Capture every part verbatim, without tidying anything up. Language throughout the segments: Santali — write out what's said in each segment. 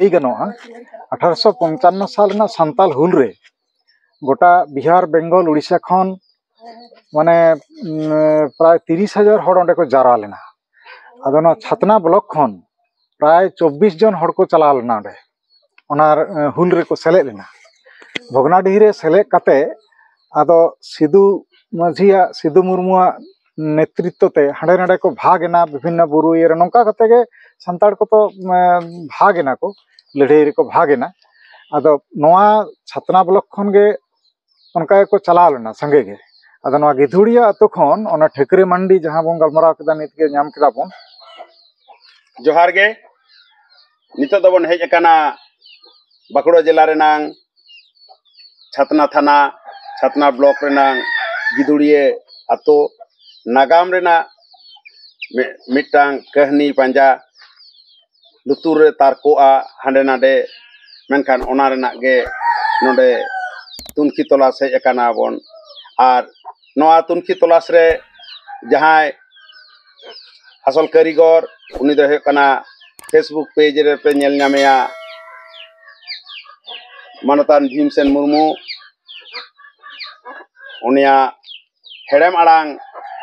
ᱞᱟᱹᱭ ᱜᱟᱱᱚᱜᱼᱟ, ᱟᱴᱷᱟᱨᱚᱥᱚ ᱯᱚᱧᱪᱟᱱᱱᱚ ᱥᱟᱞ ᱨᱮᱱᱟᱜ ᱥᱟᱱᱛᱟᱞ ᱦᱩᱞ ᱨᱮ ᱜᱚᱴᱟ ᱵᱤᱦᱟᱨ, ᱵᱮᱝᱜᱚᱞ, ᱩᱲᱤᱥᱥᱟ ᱠᱷᱚᱱ ᱢᱟᱱᱮ ᱩᱢ, ᱯᱨᱟᱭ ᱛᱤᱨᱤᱥ ᱦᱟᱡᱟᱨ ᱦᱚᱲ ᱚᱸᱰᱮ ᱠᱚ ᱡᱟᱣᱨᱟ ᱞᱮᱱᱟ᱾ ᱟᱫᱚ ᱱᱚᱣᱟ ᱪᱷᱟᱛᱱᱟ ᱵᱞᱚᱠ ᱠᱷᱚᱱ ᱯᱨᱟᱭ ᱪᱚᱵᱵᱤᱥ ᱡᱚᱱ ᱦᱚᱲ ᱠᱚ ᱪᱟᱞᱟᱣ ᱞᱮᱱᱟ ᱚᱸᱰᱮ, ᱚᱱᱟ ᱮ, ᱦᱩᱞ ᱨᱮᱠᱚ ᱥᱮᱞᱮᱫ ᱞᱮᱱᱟ᱾ ᱵᱷᱚᱜᱽᱱᱟᱰᱤᱦᱤ ᱨᱮ ᱥᱮᱞᱮᱫ ᱠᱟᱛᱮ ᱟᱫᱚ ᱥᱤᱫᱩ ᱢᱟᱹᱡᱷᱤᱭᱟᱜ, ᱥᱤᱫᱩ ᱢᱩᱨᱢᱩᱣᱟᱜ ᱱᱮᱛᱨᱤᱛᱛᱚ ᱛᱮ ᱦᱟᱸᱰᱮ ᱱᱟᱰᱮ ᱠᱚ ᱵᱷᱟᱜᱽ ᱮᱱᱟ ᱵᱤᱵᱷᱤᱱᱱᱚ ᱵᱩᱨᱩ ᱤᱭᱟᱹ ᱨᱮ᱾ ᱱᱚᱝᱠᱟ ᱠᱟᱛᱮ ᱜᱮ ᱥᱟᱱᱛᱟᱲ ᱠᱚᱫᱚ ᱮ, ᱵᱷᱟᱜᱽ ᱮᱱᱟ ᱠᱚ, ᱞᱟᱹᱲᱦᱟᱹᱭ ᱨᱮᱠᱚ ᱵᱷᱟᱜᱽ ᱮᱱᱟ᱾ ᱟᱫᱚ ᱱᱚᱣᱟ ᱪᱷᱟᱛᱱᱟ ᱵᱞᱚᱠ ᱠᱷᱚᱱ ᱜᱮ ᱚᱱᱠᱟ ᱜᱮᱠᱚ ᱪᱟᱞᱟᱣ ᱞᱮᱱᱟ ᱥᱟᱸᱜᱮ ᱜᱮ᱾ ᱟᱫᱚ ᱱᱚᱣᱟ ᱜᱤᱫᱷᱩᱲᱤᱭᱟᱹ ᱟᱛᱳ ᱠᱷᱚᱱ ᱚᱱᱟ ᱴᱷᱟᱹᱠᱨᱟᱹ ᱢᱟᱱᱰᱤ, ᱡᱟᱦᱟᱸ ᱵᱚᱱ ᱜᱟᱞᱢᱟᱨᱟᱣ ᱠᱮᱫᱟ, ᱱᱤᱛ ᱜᱮ ᱧᱟᱢ ᱠᱮᱫᱟ ᱵᱚᱱ᱾ ᱡᱚᱦᱟᱨ ᱜᱮ᱾ ᱱᱤᱛᱚᱜ ᱫᱚᱵᱚᱱ ᱦᱮᱡ ᱟᱠᱟᱱᱟ ᱵᱟᱸᱠᱩᱲᱟ ᱡᱮᱞᱟ ᱨᱮᱱᱟᱝ ᱪᱷᱟᱛᱱᱟ ᱛᱷᱟᱱᱟ, ᱪᱷᱟᱛᱱᱟ ᱵᱞᱚᱠ ᱨᱮᱱᱟᱝ ᱜᱤᱫᱩᱲᱤᱭᱟᱹ ᱟᱛᱳ᱾ ᱱᱟᱜᱟᱢ ᱨᱮᱱᱟᱜ ᱢᱤ-, ᱢᱤᱫᱴᱟᱝ ᱠᱟᱹᱦᱱᱤ ᱯᱟᱸᱡᱟ᱾ ᱞᱩᱛᱩᱨ ᱨᱮ ᱛᱟᱨᱠᱚᱜᱼᱟ ᱦᱟᱸᱰᱮ ᱱᱟᱰᱮ, ᱢᱮᱱᱠᱷᱟᱱ ᱚᱱᱟ ᱨᱮᱱᱟᱜ ᱜᱮ ᱱᱚᱰᱮ ᱛᱩᱱᱠᱷᱤ ᱛᱚᱞᱟᱥ ᱦᱮᱡ ᱟᱠᱟᱱᱟ ᱵᱚᱱ᱾ ᱟᱨ ᱱᱚᱣᱟ ᱛᱩᱱᱠᱷᱤ ᱛᱚᱞᱟᱥ ᱨᱮ ᱡᱟᱦᱟᱸᱭ ᱟᱥᱚᱞ ᱠᱟᱹᱨᱤᱜᱚᱨ, ᱩᱱᱤ ᱫᱚᱭ ᱦᱩᱭᱩᱜ ᱠᱟᱱᱟ, Facebook ᱯᱮᱡᱽ ᱨᱮᱯᱮ ᱧᱮᱞ ᱧᱟᱢᱮᱭᱟ, ᱢᱟᱱᱚᱛᱟᱱ ᱵᱷᱤᱢᱥᱮᱱ ᱢᱩᱨᱢᱩ᱾ ᱩᱱᱤᱭᱟᱜ ᱦᱮᱲᱮᱢ ᱟᱲᱟᱝ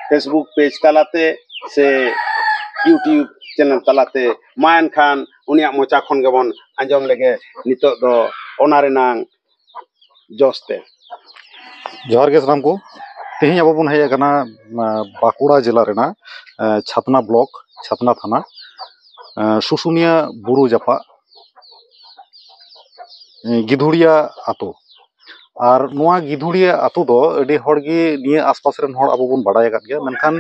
Facebook ᱯᱮᱡᱽ ᱛᱟᱞᱟᱛᱮ ᱥᱮ YouTube ᱪᱮᱱᱮᱞ ᱛᱟᱞᱟᱛᱮ, ᱢᱟ ᱮᱱᱠᱷᱟᱱ ᱩᱱᱤᱭᱟᱜ ᱢᱚᱪᱟ ᱠᱷᱚᱱ ᱜᱮᱵᱚᱱ ᱟᱸᱡᱚᱢ ᱞᱮᱜᱮ ᱱᱤᱛᱚᱜ ᱫᱚ ᱚᱱᱟ ᱨᱮᱱᱟᱝ ᱡᱚᱥ ᱛᱮ᱾ ᱡᱚᱦᱟᱨ ᱜᱮ ᱥᱟᱱᱟᱢ ᱠᱚ᱾ ᱛᱮᱦᱮᱧ ᱟᱵᱚ ᱵᱚᱱ ᱦᱮᱡ ᱟᱠᱟᱱᱟ, ᱟ, ᱵᱟᱸᱠᱩᱲᱟ ᱡᱮᱞᱟ ᱨᱮᱱᱟᱜ, ᱟ, ᱪᱷᱟᱛᱱᱟ ᱵᱞᱚᱠ, ᱪᱷᱟᱛᱱᱟ ᱛᱷᱟᱱᱟ, ᱟ, ᱥᱩᱥᱩᱱᱤᱭᱟᱹ ᱵᱩᱨᱩ ᱡᱟᱯᱟᱜ, ᱮ, ᱜᱤᱫᱷᱩᱲᱤᱭᱟ ᱟᱛᱳ᱾ ᱟᱨ ᱱᱚᱣᱟ ᱜᱤᱫᱷᱩᱲᱤᱭᱟᱹ ᱟᱛᱳ ᱫᱚ ᱟᱹᱰᱤ ᱦᱚᱲ ᱜᱮ, ᱱᱤᱭᱟᱹ ᱟᱥᱯᱟᱥ ᱨᱮᱱ ᱦᱚᱲ ᱟᱵᱚ ᱵᱚᱱ ᱵᱟᱲᱟᱭ ᱟᱠᱟᱫ ᱜᱮᱭᱟ, ᱢᱮᱱᱠᱷᱟᱱ,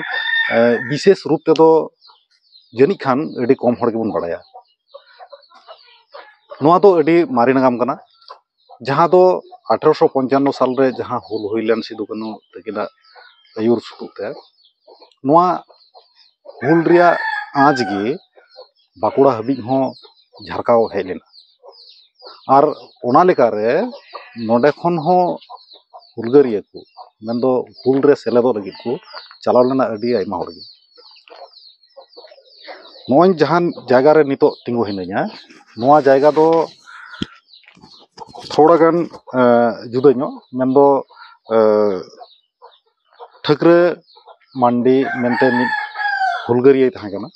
ᱮ, ᱵᱤᱥᱮᱥ ᱨᱩᱯ ᱛᱮᱫᱚ ᱡᱟᱹᱱᱤᱡ ᱠᱷᱟᱱ ᱟᱹᱰᱤ ᱠᱚᱢ ᱦᱚᱲ ᱜᱮᱵᱚᱱ ᱵᱟᱲᱟᱭᱟ᱾ ᱱᱚᱣᱟ ᱫᱚ ᱟᱹᱰᱤ ᱢᱟᱨᱮ ᱱᱟᱜᱟᱢ ᱠᱟᱱᱟ, ᱡᱟᱦᱟᱸ ᱫᱚ ᱟᱴᱷᱨᱚᱥᱚ ᱯᱚᱧᱪᱟᱱᱱᱚ ᱥᱟᱞ ᱨᱮ ᱡᱟᱦᱟᱸ ᱦᱩᱞ ᱦᱩᱭ ᱞᱮᱱ ᱥᱤᱫᱩ ᱠᱟᱹᱱᱦᱩ ᱛᱟᱹᱠᱤᱱᱟᱜ ᱟᱹᱭᱩᱨ ᱥᱩᱛᱩᱜ ᱛᱮ, ᱱᱚᱣᱟ ᱦᱩᱞ ᱨᱮᱭᱟᱜ ᱟᱸᱪ ᱜᱮ ᱵᱟᱸᱠᱩᱲᱟ ᱦᱟᱹᱵᱤᱡ ᱦᱚᱸ ᱡᱷᱟᱨᱠᱟᱣ ᱦᱮᱡ ᱞᱮᱱᱟ᱾ ᱟᱨ ᱚᱱᱟ ᱞᱮᱠᱟᱨᱮ ᱱᱚᱰᱮ ᱠᱷᱚᱱ ᱦᱚᱸ ᱦᱩᱞᱜᱟᱹᱨᱤᱭᱟᱹ ᱠᱚ, ᱢᱮᱱᱫᱚ ᱦᱩᱞ ᱨᱮ ᱥᱮᱞᱮᱫᱚᱜ ᱞᱟᱹᱜᱤᱫ ᱠᱚ ᱪᱟᱞᱟᱣ ᱞᱮᱱᱟ ᱟᱹᱰᱤ ᱟᱭᱢᱟ ᱦᱚᱲ ᱜᱮ᱾ ᱱᱚᱜᱼᱚᱭ ᱡᱟᱦᱟᱱ ᱡᱟᱭᱜᱟ ᱨᱮ ᱱᱤᱛᱚᱜ ᱛᱤᱸᱜᱩ ᱦᱤᱱᱟᱹᱧᱟ, ᱱᱚᱣᱟ ᱡᱟᱭᱜᱟ ᱫᱚ ᱛᱷᱚᱲᱟ ᱜᱟᱱ ᱡᱩᱫᱟᱹ ᱧᱚᱜ, ᱢᱮᱱᱫᱚ ᱴᱷᱟᱹᱠᱨᱟᱹ ᱢᱟᱱᱰᱤ ᱢᱮᱱᱛᱮ ᱢᱤᱫ ᱦᱩᱞᱜᱟᱹᱨᱤᱭᱟᱹᱭ ᱛᱟᱦᱮᱸ ᱠᱟᱱᱟ,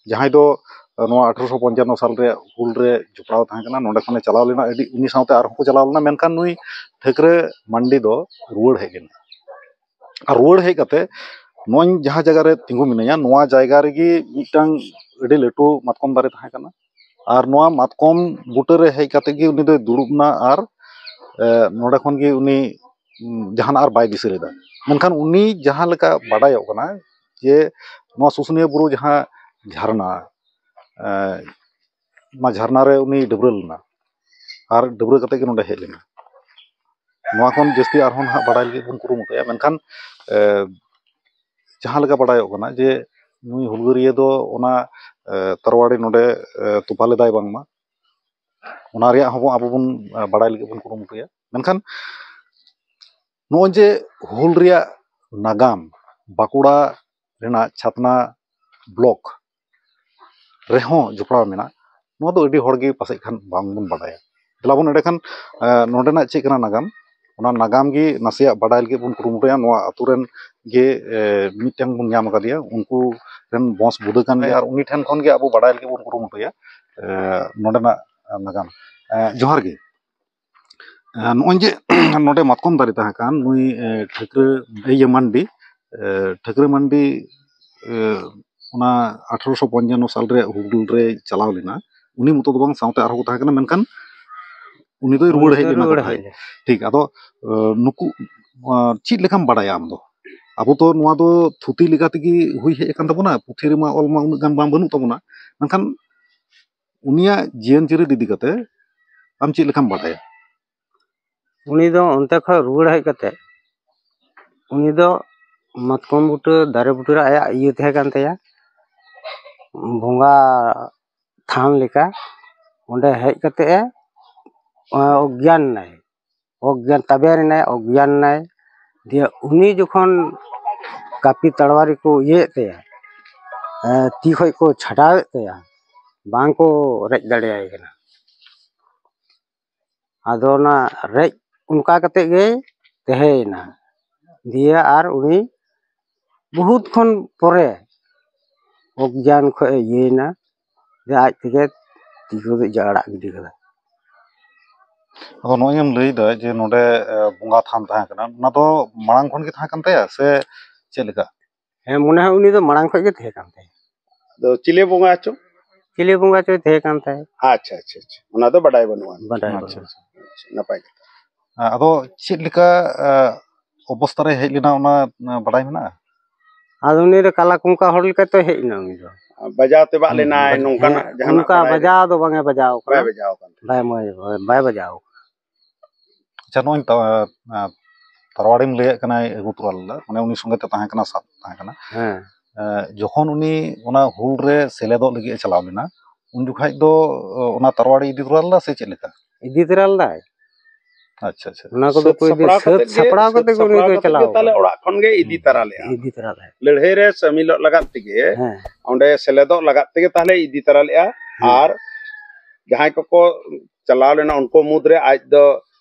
ᱡᱟᱦᱟᱸᱭ ᱫᱚ ᱱᱚᱣᱟ ᱟᱴᱷᱨᱚᱥᱚ ᱯᱚᱧᱪᱟᱱᱱᱚ ᱥᱟᱞ ᱨᱮ ᱦᱩᱞ ᱨᱮ ᱡᱚᱯᱲᱟᱣ ᱛᱟᱦᱮᱸ ᱠᱟᱱᱟ᱾ ᱱᱚᱸᱰᱮ ᱠᱷᱚᱱᱮ ᱪᱟᱞᱟᱣ ᱞᱮᱱᱟ, ᱟᱹᱰᱤ, ᱩᱱᱤ ᱥᱟᱶᱛᱮ ᱟᱨᱦᱚᱸ ᱠᱚ ᱪᱟᱞᱟᱣ ᱞᱮᱱᱟ, ᱢᱮᱱᱠᱷᱟᱱ ᱱᱩᱭ ᱴᱷᱟᱹᱠᱨᱟᱹ ᱢᱟᱱᱰᱤ ᱫᱚ ᱨᱩᱣᱟᱹᱲ ᱦᱮᱡ ᱮᱱᱟ᱾ ᱟᱨ ᱨᱩᱣᱟᱹᱲ ᱦᱮᱡ ᱠᱟᱛᱮ ᱱᱚᱜᱼᱚᱭ ᱡᱟᱦᱟᱸ ᱡᱟᱭᱜᱟ ᱨᱮ ᱛᱤᱸᱜᱩ ᱢᱤᱱᱟᱹᱧᱟ, ᱱᱚᱣᱟ ᱡᱟᱭᱜᱟ ᱨᱮᱜᱮ ᱢᱤᱫᱴᱟᱝ ᱟᱹᱰᱤ ᱞᱟᱹᱴᱩ ᱢᱟᱛᱠᱚᱢ ᱫᱟᱨᱮ ᱛᱟᱦᱮᱸ ᱠᱟᱱᱟ᱾ ᱟᱨ ᱱᱚᱣᱟ ᱢᱟᱛᱠᱚᱢ ᱵᱩᱴᱟᱹ ᱨᱮ ᱦᱮᱡ ᱠᱟᱛᱮ ᱜᱮ ᱩᱱᱤ ᱫᱚᱭ ᱫᱩᱲᱩᱵ ᱮᱱᱟ ᱟᱨ ᱱᱚᱰᱮ ᱠᱷᱚᱱ ᱜᱮ ᱩᱱᱤ ᱡᱟᱦᱟᱱᱟᱜ ᱟᱨ ᱵᱟᱭ ᱫᱤᱥᱟᱹ ᱞᱮᱫᱟ᱾ ᱢᱮᱱᱠᱷᱟᱱ ᱩᱱᱤ ᱡᱟᱦᱟᱸ ᱞᱮᱠᱟ ᱵᱟᱰᱟᱭᱚᱜ ᱠᱟᱱᱟ ᱡᱮ ᱱᱚᱣᱟ ᱥᱩᱥᱩᱱᱤᱭᱟᱹ ᱵᱩᱨᱩ ᱡᱟᱦᱟᱸ ᱡᱷᱟᱨᱱᱟ, ᱚᱱᱟ ᱡᱷᱟᱨᱱᱟ ᱨᱮ ᱩᱱᱤ ᱰᱟᱹᱵᱽᱨᱟᱹ ᱞᱮᱱᱟ ᱟᱨ ᱰᱟᱹᱵᱽᱨᱟᱹ ᱠᱟᱛᱮ ᱜᱮ ᱱᱚᱰᱮ ᱦᱮᱡ ᱞᱮᱱᱟ᱾ ᱱᱚᱣᱟ ᱠᱷᱚᱱ ᱡᱟᱹᱥᱛᱤ ᱟᱨᱦᱚᱸ ᱱᱟᱦᱟᱜ ᱵᱟᱰᱟᱭ ᱞᱟᱹᱜᱤᱫ ᱵᱚᱱ ᱠᱩᱨᱩᱢᱩᱴᱩᱭᱟ, ᱢᱮᱱᱠᱷᱟᱱ ᱡᱟᱦᱟᱸ ᱞᱮᱠᱟ ᱵᱟᱰᱟᱭᱚᱜ ᱠᱟᱱᱟ ᱡᱮ ᱱᱩᱭ ᱦᱩᱞᱜᱟᱹᱨᱤᱭᱟᱹ ᱫᱚ ᱚᱱᱟ ᱛᱟᱨᱣᱟᱲᱤ ᱱᱚᱰᱮ ᱛᱚᱯᱟ ᱞᱮᱫᱟᱭ ᱵᱟᱝᱢᱟ, ᱚᱱᱟ ᱨᱮᱭᱟᱜ ᱦᱚᱸ ᱟᱵᱚ ᱵᱚᱱ ᱵᱟᱰᱟᱭ ᱞᱟᱹᱜᱤᱫ ᱵᱚᱱ ᱠᱩᱨᱩᱢᱩᱴᱩᱭᱟ᱾ ᱢᱮᱱᱠᱷᱟᱱ ᱱᱚᱜᱼᱚᱭ ᱡᱮ ᱦᱩᱞ ᱨᱮᱭᱟᱜ ᱱᱟᱜᱟᱢ ᱵᱟᱸᱠᱩᱲᱟ ᱨᱮᱱᱟᱜ ᱪᱷᱟᱛᱱᱟ ᱵᱞᱚᱠ ᱨᱮᱦᱚᱸ ᱡᱚᱯᱲᱟᱣ ᱢᱮᱱᱟᱜ, ᱱᱚᱣᱟ ᱫᱚ ᱟᱹᱰᱤ ᱦᱚᱲ ᱜᱮ ᱯᱟᱥᱮᱡ ᱠᱷᱟᱱ ᱵᱟᱝ ᱵᱚᱱ ᱵᱟᱰᱟᱭᱟ᱾ ᱫᱮᱞᱟ ᱵᱚᱱ ᱮᱸᱰᱮᱠᱷᱟᱱ ᱱᱚᱰᱮᱱᱟᱜ ᱪᱮᱫ ᱠᱟᱱᱟ ᱱᱟᱜᱟᱢ, ᱚᱱᱟ ᱱᱟᱜᱟᱢ ᱜᱮ ᱱᱟᱥᱮᱭᱟᱜ ᱵᱟᱰᱟᱭ ᱞᱟᱹᱜᱤᱫ ᱵᱚᱱ ᱠᱩᱨᱩᱢᱩᱴᱩᱭᱟ᱾ ᱱᱚᱣᱟ ᱟᱹᱛᱩ ᱨᱮᱱ ᱜᱮ ᱢᱤᱫᱴᱮᱱ ᱵᱚᱱ ᱧᱟᱢ ᱟᱠᱟᱫᱮᱭᱟ, ᱩᱱᱠᱩ ᱨᱮᱱ ᱵᱚᱸᱥ ᱵᱩᱫᱟᱹ ᱠᱟᱱ ᱜᱮᱭᱟ, ᱟᱨ ᱩᱱᱤ ᱴᱷᱮᱱ ᱠᱷᱚᱱ ᱜᱮ ᱟᱵᱚ ᱵᱟᱰᱟᱭ ᱞᱟᱹᱜᱤᱫ ᱵᱚᱱ ᱠᱩᱨᱩᱢᱩᱴᱩᱭᱟ ᱱᱚᱰᱮᱱᱟᱜ ᱱᱟᱜᱟᱢ᱾ ᱡᱚᱦᱟᱨ ᱜᱮ᱾ ᱱᱚᱜᱼᱚᱭ ᱡᱮ ᱱᱚᱰᱮ ᱢᱟᱛᱠᱚᱢ ᱫᱟᱨᱮ ᱛᱟᱦᱮᱸ ᱠᱟᱱ, ᱱᱩᱭ ᱴᱷᱟᱹᱠᱨᱟᱹ, ᱤᱭᱟᱹ, ᱢᱟᱱᱰᱤ, ᱴᱷᱟᱹᱠᱨᱟᱹ ᱢᱟᱱᱰᱤ ᱚᱱᱟ ᱟᱴᱷᱨᱚᱥᱚ ᱯᱚᱧᱪᱟᱱᱱᱚ ᱥᱟᱞ ᱨᱮ ᱦᱩᱞ ᱨᱮ ᱪᱟᱞᱟᱣ ᱞᱮᱱᱟ᱾ ᱩᱱᱤ ᱢᱚᱛᱚ ᱫᱚ ᱵᱟᱝ, ᱥᱟᱶᱛᱮ ᱟᱨᱦᱚᱸ ᱠᱚ ᱛᱟᱦᱮᱸ ᱠᱟᱱᱟ, ᱢᱮᱱᱠᱷᱟᱱ ᱩᱱᱤ ᱫᱚᱭ ᱨᱩᱣᱟᱹᱲ ᱦᱮᱡ ᱞᱮᱱᱟ᱾ ᱴᱷᱤᱠ, ᱟᱫᱚ ᱱᱩᱠᱩ ᱪᱮᱫ ᱞᱮᱠᱟᱢ ᱵᱟᱰᱟᱭᱟ ᱟᱢ ᱫᱚ? ᱟᱵᱚ ᱛᱚ ᱱᱚᱣᱟ ᱫᱚ ᱛᱷᱩᱛᱤ ᱞᱮᱠᱟ ᱛᱮᱜᱮ ᱦᱩᱭ ᱦᱮᱡ ᱟᱠᱟᱱ ᱛᱟᱵᱚᱱᱟ, ᱯᱩᱛᱷᱤ ᱨᱮᱢᱟ ᱚᱞ ᱢᱟ ᱩᱱᱟᱹᱜ ᱜᱟᱱ ᱵᱟᱝ ᱵᱟᱹᱱᱩᱜ ᱛᱟᱵᱚᱱᱟ, ᱢᱮᱱᱠᱷᱟᱱ ᱩᱱᱤᱭᱟᱜ ᱡᱤᱭᱚᱱ ᱪᱚᱨᱤᱛ ᱤᱫᱤ ᱠᱟᱛᱮ ᱟᱢ ᱪᱮᱫ ᱞᱮᱠᱟᱢ ᱵᱟᱰᱟᱭᱟ? ᱩᱱᱤ ᱫᱚ ᱚᱱᱛᱮ ᱠᱷᱚᱱ ᱨᱩᱣᱟᱹᱲ ᱦᱮᱡ ᱠᱟᱛᱮ ᱩᱱᱤ ᱫᱚ ᱢᱟᱛᱠᱚᱢ ᱵᱩᱴᱟᱹ, ᱫᱟᱨᱮ ᱵᱩᱴᱟᱹ ᱨᱮ ᱟᱭᱟᱜ ᱤᱭᱟᱹ ᱛᱟᱦᱮᱸ ᱠᱟᱱ ᱛᱟᱭᱟ, ᱵᱚᱸᱜᱟ ᱛᱷᱟᱱ ᱞᱮᱠᱟ᱾ ᱚᱸᱰᱮ ᱦᱮᱡ ᱠᱟᱛᱮ ᱮ ᱚᱜᱽᱜᱭᱟᱱ ᱮᱱᱟᱭ, ᱚᱜᱽᱜᱭᱟᱱ ᱛᱟᱵᱮᱨ ᱮᱱᱟᱭ, ᱚᱜᱽᱜᱭᱟᱱ ᱮᱱᱟᱭ᱾ ᱫᱤᱭᱮ ᱩᱱᱤ ᱡᱚᱠᱷᱚᱱ ᱠᱟᱹᱯᱤ ᱛᱟᱲᱣᱟᱨᱤ ᱠᱚ ᱤᱭᱟᱹᱭᱮᱫ ᱛᱟᱭᱟ, ᱛᱤ ᱠᱷᱚᱡ ᱠᱚ ᱪᱷᱟᱰᱟᱣᱮᱫ ᱛᱟᱭᱟ, ᱵᱟᱝ ᱠᱚ ᱨᱮᱡ ᱫᱟᱲᱮᱭᱟᱭ ᱠᱟᱱᱟ᱾ ᱟᱫᱚ ᱚᱱᱟ ᱨᱮᱡ ᱚᱱᱠᱟ ᱠᱟᱛᱮ ᱜᱮ ᱛᱟᱦᱮᱸᱭᱮᱱᱟ᱾ ᱫᱤᱭᱮ ᱟᱨ ᱩᱱᱤ ᱵᱚᱦᱩᱛ ᱠᱷᱚᱱ ᱯᱚᱨᱮ ᱚᱜᱽᱜᱮᱭᱟᱱ ᱠᱷᱚᱡ ᱮ ᱤᱭᱟᱹᱭᱮᱱᱟ, ᱡᱮ ᱟᱡ ᱛᱮᱜᱮ ᱛᱤ ᱠᱚ ᱟᱲᱟᱜ ᱜᱤᱰᱤ ᱠᱟᱫᱟ᱾ ᱟᱫᱚ ᱱᱚᱜᱼᱚᱭ ᱮᱢ ᱞᱟᱹᱭᱫᱟ ᱡᱮ ᱱᱚᱰᱮ ᱵᱚᱸᱜᱟ ᱛᱷᱟᱱ ᱛᱟᱦᱮᱸ ᱠᱟᱱᱟ, ᱚᱱᱟ ᱫᱚ ᱢᱟᱲᱟᱝ ᱠᱷᱚᱱ ᱜᱮ ᱛᱟᱦᱮᱸ ᱠᱟᱱ ᱛᱟᱭᱟ ᱥᱮ ᱪᱮᱫ ᱞᱮᱠᱟ? ᱦᱮᱸ, ᱢᱚᱱᱮ ᱦᱚᱭ ᱩᱱᱤ ᱫᱚ ᱢᱟᱲᱟᱝ ᱠᱷᱚᱡ ᱜᱮ ᱛᱟᱦᱮᱸ ᱠᱟᱱ ᱛᱟᱭᱟ᱾ ᱟᱫᱚ ᱪᱤᱞᱤ ᱵᱚᱸᱜᱟ ᱪᱚ? ᱪᱤᱞᱤ ᱵᱚᱸᱜᱟ ᱪᱚᱭ ᱛᱟᱦᱮᱸ ᱠᱟᱱ ᱛᱟᱭᱟ᱾ ᱟᱪᱪᱷᱟ ᱟᱪᱪᱷᱟ ᱟᱪᱪᱷᱟ, ᱚᱱᱟ ᱫᱚ ᱵᱟᱰᱟᱭ ᱵᱟᱹᱱᱩᱜᱼᱟ᱾ ᱵᱟᱰᱟᱭ ᱟᱪᱪᱷᱟ, ᱵᱟᱹᱱᱩᱜᱼᱟ᱾ ᱟᱪᱪᱷᱟ᱾ ᱱᱟᱯᱟᱭ ᱠᱟᱛᱷᱟ᱾ ᱟᱫᱚ ᱪᱮᱫ ᱞᱮᱠᱟ ᱚᱵᱚᱥᱛᱟ ᱨᱮ ᱦᱮᱡ ᱞᱮᱱᱟ, ᱚᱱᱟ ᱵᱟᱰᱟᱭ ᱢᱮᱱᱟᱜᱼᱟ? ᱟᱫᱚ ᱩᱱᱤ ᱫᱚ ᱠᱟᱞᱟ ᱠᱩᱝᱠᱟ ᱦᱚᱲ ᱞᱮᱠᱟᱛᱮ ᱦᱮᱡ ᱮᱱᱟ ᱩᱱᱤ ᱫᱚ᱾ ᱵᱟᱡᱟᱣ ᱛᱮ ᱵᱟᱜ ᱞᱮᱱᱟᱭ, ᱱᱚᱝᱠᱟᱱᱟᱜ ᱦᱮᱸ, ᱡᱟᱦᱟᱱᱟᱜ ᱚᱱᱠᱟ ᱵᱟᱲᱟᱭ ᱵᱟᱡᱟᱣ ᱫᱚ ᱵᱟᱝ ᱮ ᱵᱟᱡᱟᱣ ᱵᱟᱭ ᱠᱟᱱᱟ᱾ ᱵᱟᱡᱟᱣ ᱠᱟᱱ ᱛᱟᱦᱮᱸᱫ᱾ ᱵᱟᱭ ᱢᱚᱡᱽ, ᱵᱟᱭ ᱵᱟᱡᱟᱣ ᱠᱟᱱᱟ᱾ ᱟᱪᱪᱷᱟ, ᱱᱚᱜᱼᱚᱭ ᱛᱟ-, ᱟ, ᱛᱟᱨᱣᱟᱲᱤᱢ ᱞᱟᱹᱭᱮᱫ ᱠᱟᱱᱟ, ᱟᱹᱜᱩ ᱛᱚᱨᱟ ᱞᱮᱫᱟ, ᱢᱟᱱᱮ ᱩᱱᱤ ᱥᱚᱸᱜᱮ ᱛᱮ ᱛᱟᱦᱮᱸ ᱠᱟᱱᱟ, ᱥᱟᱵ ᱛᱟᱦᱮᱸ ᱠᱟᱱᱟ᱾ ᱦᱮᱸ᱾ ᱮ, ᱡᱚᱠᱷᱚᱱ ᱩᱱᱤ ᱚᱱᱟ ᱦᱩᱞ ᱨᱮ ᱥᱮᱞᱮᱫᱚᱜ ᱞᱟᱹᱜᱤᱫ ᱮ ᱪᱟᱞᱟᱣ ᱞᱮᱱᱟ, ᱩᱱ ᱡᱚᱠᱷᱟᱡ ᱫᱚ, ᱚ, ᱚᱱᱟ ᱛᱟᱨᱣᱟᱲᱤ ᱤᱫᱤ ᱛᱚᱨᱟ ᱞᱮᱫᱟ ᱥᱮ ᱪᱮᱫ ᱞᱮᱠᱟ? ᱤᱫᱤ ᱛᱚᱨᱟ ᱞᱮᱫᱟᱭ᱾ ᱟᱪᱪᱷᱟ, ᱟᱪᱪᱷᱟ᱾ ᱚᱱᱟ ᱠᱚᱫᱚ ᱥᱟᱹᱛ ᱠᱚ ᱤᱫᱤ, ᱥᱟᱯᱲᱟᱣ ᱥᱟᱹᱛ ᱠᱟᱛᱮᱫ ᱜᱮ, ᱥᱟᱯᱲᱟᱣ ᱥᱟᱹᱛ ᱠᱟᱛᱮ ᱜᱮ ᱩᱱᱤ ᱥᱟᱯᱲᱟᱣ ᱫᱚᱭ ᱠᱟᱛᱮᱫ ᱪᱟᱞᱟᱣ ᱜᱮ ᱛᱟᱦᱞᱮ ᱠᱟᱱᱟ᱾ ᱚᱲᱟᱜ ᱠᱷᱚᱱ ᱜᱮ ᱤᱫᱤ ᱛᱟᱨᱟ ᱞᱮᱜᱼᱟ᱾ ᱤᱫᱤ ᱛᱚᱨᱟ ᱞᱮᱫᱟᱭ᱾ ᱞᱟᱹᱲᱦᱟᱹᱭ ᱨᱮ ᱥᱟᱹᱢᱤᱞᱚᱜ ᱞᱟᱜᱟᱫ ᱛᱮᱜᱮ, ᱦᱮᱸ᱾ ᱚᱸᱰᱮ ᱥᱮᱞᱮᱫᱚᱜ ᱞᱟᱜᱟᱫ ᱛᱮᱜᱮ ᱛᱟᱦᱞᱮ ᱤᱫᱤ ᱛᱟᱨᱟ ᱞᱮᱜᱼᱟ᱾ ᱦᱮᱸ᱾ ᱟᱨ ᱡᱟᱦᱟᱸᱭ ᱠᱚᱠᱚ ᱪᱟᱞᱟᱣ ᱞᱮᱱᱟ, ᱩᱱᱠᱩ ᱢᱩᱫᱽᱨᱮ ᱟᱡ ᱫᱚ,